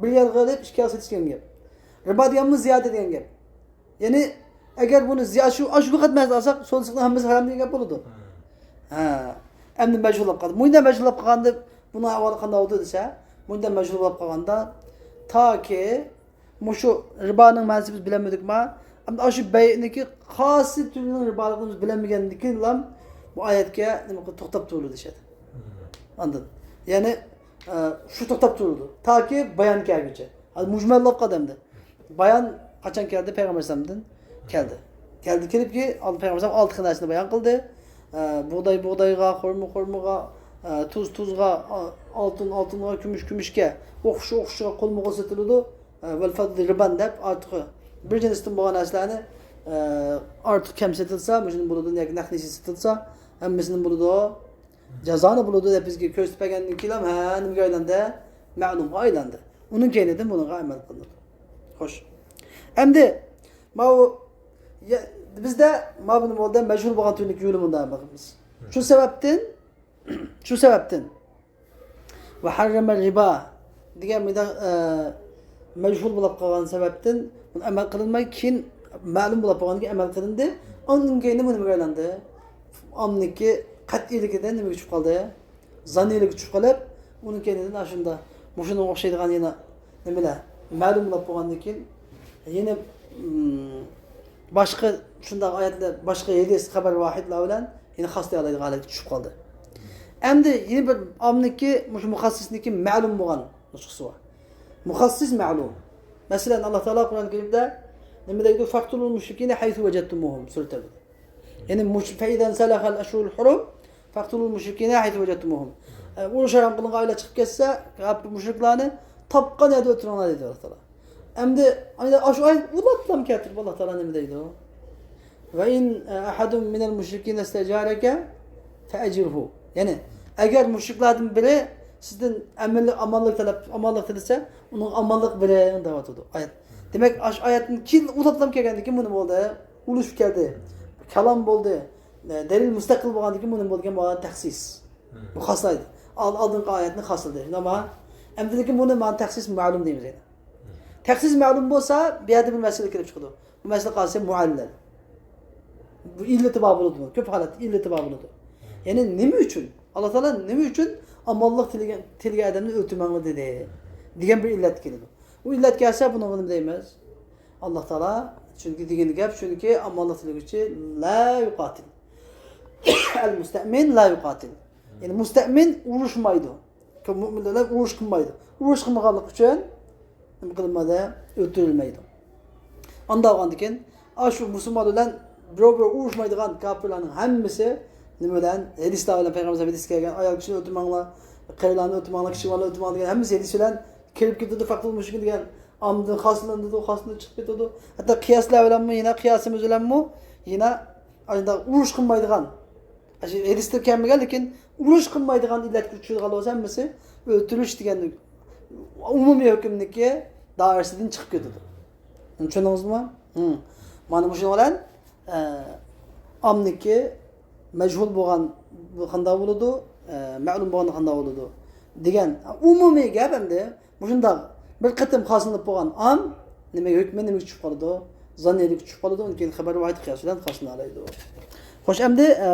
بىر يەرگە ئېلىپ ئىككى يەرگە سېتىش دېگەن گەپ. رىبا دېگەنمۇ زىيادە دېگەن گەپ. يەنى، ئەگەر بۇنى زىيا-، شۇ، ئاشۇ لۇغەت مەنىسىنى ئالساق، سودا سېتىقنىڭ ھەممىسى ھارام دېگەن گەپ بولىدۇ. ھە. ئەمدى مەجھۇل بولۇپ قالدى. مۇنداق مەجھۇل بولۇپ قالغاندا، بۇنىڭ ئەھۋالى قانداق بولىدۇ دېسە، مۇنداق مەجھۇل بولۇپ قالغاندا، تاكى مۇشۇ رىبانىڭ مەنىسىنى بىز بىلەلمىدۇقما، ئەمدى ئاشۇ بەيئنىڭكى قايسى تۈرىنىڭ رىبالىقىنى بىز بىلەلمىگەندىن كېيىنلا بۇ ئايەتكە نېمە قىلىپ توختاپ تۇرىدۇ دېيىشەدى. ئاندىن، يەنى، ئە، شۇ توختاپ تۇرىدۇ. تاكى بايان كەلگۈچە. ھازىر مۇجمەل بولۇپ قالدى ئەمدى. بايان قاچان كەلدى؟ پەيغەمبەر ئەلەيھىسسالامدىن كەلدى. كەلدى، كېلىپ كېيىن، ئالدى پەيغەمبەر ئەلەيھىسسالام ئالتە خىل نەرسىنى بايان قىلدى. ئە، بۇغداي بۇغدايغا، خورما خورمىغا، ئە، تۇز تۇزغا، ئا-، ئالتۇن ئالتۇنغا، كۈمۈش كۈمۈشكە، ئوخشىشى ئوخشىشىغا قولمۇ قول سېتىلىدۇ. ئە، ۋەل فەزلى رىبان دەپ ئارتۇقى بىر جىنستىن بولغان نەرسىلەرنى، ئە، ئارتۇق كەم سېتىلسا، مۇشۇندىن بولىدۇ، ياكى نەق نېسى سېتىلسا، ھەممىسىدىن بولىدۇ. جازانى بولىدۇ دەپ بىزگە كۆرسىتىپ بەرگەندىن كېيىن ھە، نېمىگە ئايلاندى؟ مەلۇمغا ئايلاندى. ئۇنىڭ كەينىدىن بۇنىڭغا ئەمەل قىلىنىدۇ. خوش. ئەمدى ماۋۇ، يە-، بىزدە ماۋۇ نېمە بولدى؟ مەجھۇل بولغان تۈرنىڭ يولى مۇنداق بېقىمىز. شۇ سەۋەبتىن، شۇ سەۋەبتىن، ۋە ھەررەمە رىبا دېگەن مۇنداق، ئە، مەجھۇل بولۇپ قالغان سەۋەبتىن بۇنى ئەمەل قىلىنماي، كېيىن مەلۇم بولۇپ قالغاندىن كېيىن ئەمەل قىلىندى. ئاندىن كېيىن بۇ نېمىگە ئايلاندى؟ ئامنىكى قەتئىيلىكىدىن نېمىگە چۈشۈپ قالدى؟ زاننىيلىككە چۈشۈپ قېلىپ، ئۇنىڭ كەينىدىن ئاشۇنداق مۇشۇنىڭغا ئوخشايدىغان يەنە نېمىلەر مەلۇم بولۇپ بولغاندىن كېيىن، يەنە، ئىم، باشقا شۇنداق ئايەتلەر، باشقا ھەدىس، خەبەر ۋاھىدلار بىلەن يەنە خاسلىيالايدىغان ھالەتكە چۈشۈپ قالدى. ئەمدى يەنە بىر ئامنىكى مۇشۇ مۇخەسسىسنىكى مەلۇم بولغان نۇسخىسى بار. مۇخەسسىس مەلۇم. مەسىلەن، ئاللا تائالا قۇرئان كەرىمدە نېمە دەيدۇ؟ فاقتۇلۇل مۇشرىكىنە ھەيسۇ ۋەجەدتۇمۇھۇم سۈرە تەۋبىدە. يەنى مۇش-، فەئىزا ئەنسەلەخەل ئەشھۇرۇل ھۇرۇم فەقتۇلۇل مۇشرىكىنە ھەيسۇ ۋەجەدتۇمۇھۇم. ئە، ئۇرۇش ھارام قىلىنغان ئايلار چىقىپ كەتسە، كاپىر مۇشرىكلارنى تاپقان يەردە ئۆلتۈرۈڭلار دەيدۇ ئاللا تائالا. ئەمدى ئايدا ئاشۇ ئايەت ئۇلاتلام كەلتۈرۈپ ئاللا تائالا نېمە دەيدۇ؟ ۋە ئىن ئەھەدۇن مىنەل مۇشرىكىنە ئىستەجارەكە فەئەجىرھۇ. يەنى ئەگەر مۇشرىكلاردىن بىرى سىزدىن ئەمىنلىك، ئامانلىق تەلەپ، ئامانلىق تىلىسە، ئۇنىڭغا ئامانلىق بېرىڭ دەۋاتىدۇ ئايەت. دېمەك، ئاشۇ ئايەتتىن كېيىن ئۇلاتلام كەلگەندىن كېيىن بۇ نېمە بولدى؟ ئۇرۇش كەلدى. كالام بولدى. دەلىل مۇستەقىل بولغاندىن كېيىن بۇ نېمە بولىدىكەن؟ بۇ تەخسىس. بۇ خاسلايدۇ. ئال-، ئالدىنقى ئايەتنى خاسلىدى. ئەمما ئەمدىكىن بۇنى مانا تەخسىس مەلۇم دەيمىز يەنە. تەخسىس مەلۇم بولسا، بۇ يەردە بىر مەسىلە كېلىپ چىقىدۇ. بۇ مەسىلە قالسا مۇئەللەل. بۇ ئىللىتى بار بولىدۇ. كۆپ ھالەتتە ئىللىتى بار بولىدۇ. يەنى نېمە ئۈچۈن؟ ئاللا تائالا نېمە ئۈچۈن ئامانلىق تىلىگەن، تىلىگەن ئادەمنى ئۆلتۈرمەڭلار دېدى؟ دېگەن بىر ئىللەت كېلىدۇ. ئۇ ئىللەت كەلسە، بۇنىڭغا نېمە دەيمىز؟ ئاللا تائالا، چۈنكى دېگىنى گەپ، چۈنكى ئامانلىق تىلىگۈچى لا يۇقاتىل. ئەل مۇستەمىن لا يۇقاتىل. يەنى مۇستەمىن ئۇرۇشمايدۇ. كۆپ مۆمىنلەر ئۇرۇش قىلمايدۇ. ئۇرۇش قىلمىغانلىقى ئۈچۈن نېمە قىلمايدۇ؟ ئۆلتۈرۈلمەيدۇ. ئاندا بولغاندىكىن، ئاشۇ مۇسۇلمان بىلەن بىرەو بىرەو ئۇرۇشمايدىغان كاپىرلارنىڭ ھەممىسى نېمە بىلەن؟ ھەدىسلەر بىلەن، پەيغەمبەر ھەدىسى كەلگەن، ئايال كىشىنى ئۆلتۈرمەڭلار، قېرىلارنى ئۆلتۈرمەڭلار، كىچىك بالىلارنى ئۆلتۈرمەڭلار دېگەن ھەممىسى ھەدىس بىلەن كىرىپ كېتىدۇ. فەقتۇل مۇشرىكىن دېگەن ئامدىن خاسلىنىدۇ، خاسلىنىپ چىقىپ كېتىدۇ. ھەتتا قىياسلار بىلەنمۇ، يەنە قىياسىمىز بىلەنمۇ يەنە ئاشۇنداق ئۇرۇش قىلمايدىغان، ئاشۇ ھەدىستە كەلمىگەن، لېكىن ئۇرۇش قىلمايدىغان ئىللەتكە چۈشىدىغان بولسا، ھەممىسى ئۆلتۈرۈش دېگەن ئومۇمىي ھۆكۈمنىكى دائىرىسىدىن چىقىپ كېتىدۇ. چۈشەندىڭىزمۇ؟ ھىم. مانا مۇشۇنىڭ بىلەن، ئە، ئامنىكى مەجھۇل بولغان قانداق بولىدۇ، ئە، مەلۇم بولغان قانداق بولىدۇ دېگەن ئومۇمىي گەپ ئەمدى. مۇشۇنداق بىر قېتىم خاسلىنىپ بولغان ئام نېمە ھۆكمى نېمىگە چۈشۈپ قالىدۇ؟ زاننىيلىككە چۈشۈپ قالىدۇ. ئۇنىڭ كېيىن خەبەر ۋاھىد قىياس بىلەن خاسلىنالايدۇ. خوش، ئەمدى، ئە،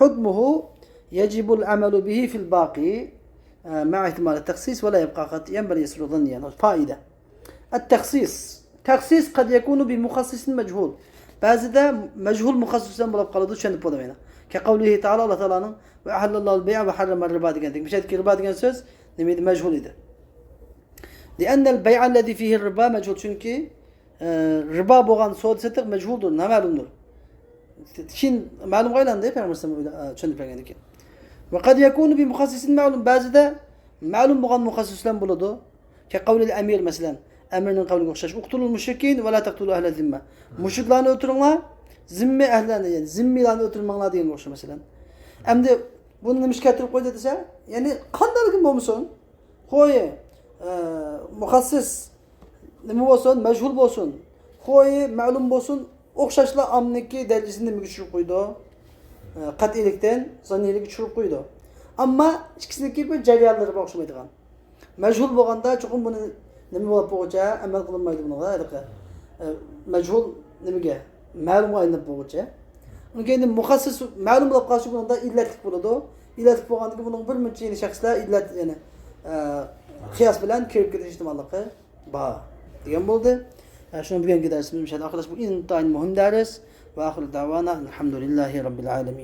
ھۆكمۇھۇ يەجىبۇل ئەمەلۇ بىھى فىل باقى، ئە، مەئە ئېھتىمالىت تەخسىس ۋە لا يەبقا قەتئىيەن بەل يەسىرۇ زاننىيەن. پائىدە. ئەت تەخسىس. تەخسىس قەد يەكۇنۇ بى مۇخەسسىسىن مەجھۇل. بەزىدە مەجھۇل مۇخەسسىس بىلەن بولۇپ قالىدۇ، چۈشەنىپ بولمايدۇ. كە قەۋلىھى تائالا، ئاللا تائالانىڭ ۋە ئەھەللەللاھۇل بەيئە ۋە ھەررەمەر رىبا دېگەندەك. بۇ يەردىكى رىبا دېگەن سۆز نېمە ئىدى؟ مەجھۇل ئىدى. لىئەننەل بەيئەللەزى فىھىر رىبا مەجھۇل. چۈنكى، ئە، رىبا بولغان سودا سېتىق مەجھۇلدۇر، نامەلۇمدۇر. كېيىن مەلۇمغا ئايلاندى، پەيغەمبەر ئەلەيھىسسالام ئۆيدە، ئە، چۈشەندۈرۈپ بەرگەندىن كېيىن. ۋە قەد يەكۇنۇ بى مۇخەسسىسىن مەلۇم. بەزىدە مەلۇم بولغان مۇخەسسىس بىلەن بولىدۇ. كە قەۋلىل ئەمىر، مەسىلەن، ئەمىرنىڭ قەۋلىگە ئوخشاش. ئۇقتۇلۇل مۇشرىكىن ۋە لا تەقتۇلۇ ئەھلە زىممە. مۇشرىكلارنى ئۆلتۈرۈڭلار، زىممە ئەھلىنى، يەنى زىممىلارنى ئۆلتۈرمەڭلار دېگەنگە ئوخشاش، مەسىلەن. ئەمدى بۇنى نېمە ئۈچۈن كەلتۈرۈپ قويدى دېسە، يەنى قانداقلىكىن بولمىسۇن، خوي، ئە، مۇخەسسىس نېمە بولسۇن، مەجھۇل بولسۇن، خوي، مەلۇم بولسۇن، ئوخشاشلا ئامنىكى دەرىجىسىنى نېمىگە چۈشۈرۈپ قويىدۇ؟ ئە، قەتئىيلىكتىن زاننىيلىككە چۈشۈرۈپ قويىدۇ. ئەمما ئىككىسىنىڭكى بىر جەريانلىرى بار ئوخشىمايدىغان. مەجھۇل بولغاندا چوقۇم بۇنى نېمە بولۇپ بولغۇچە ئەمەل قىلىنمايدۇ بۇنىڭغا ھېلىقى. ئە، مەجھۇل نېمىگە؟ مەلۇمغا ئايلىنىپ بولغۇچە. ئۇنىڭ كەينىدىن مۇخەسسىس مەلۇم بولۇپ قالسا بۇنىڭدا ئىللەتلىك بولىدۇ. ئىللەتلىك بولغاندىن كېيىن بۇنىڭغا بىر مۇنچە يەنە شەخسلەر ئىللەت، يەنى، ئە، قىياس بىلەن كىرىپ كېتىش ئېھتىماللىقى بار دېگەن بولدى. ئە، شۇنىڭ بۈگۈنكى دەرسىمىز مۇشۇ يەردە ئاخىرلاشتى. بۇ ئىنتايىن مۇھىم دەرس. ۋە ئاخىرۇ دەۋانا ئەلھەمدۇلىللاھى رەببىل ئالەمىن.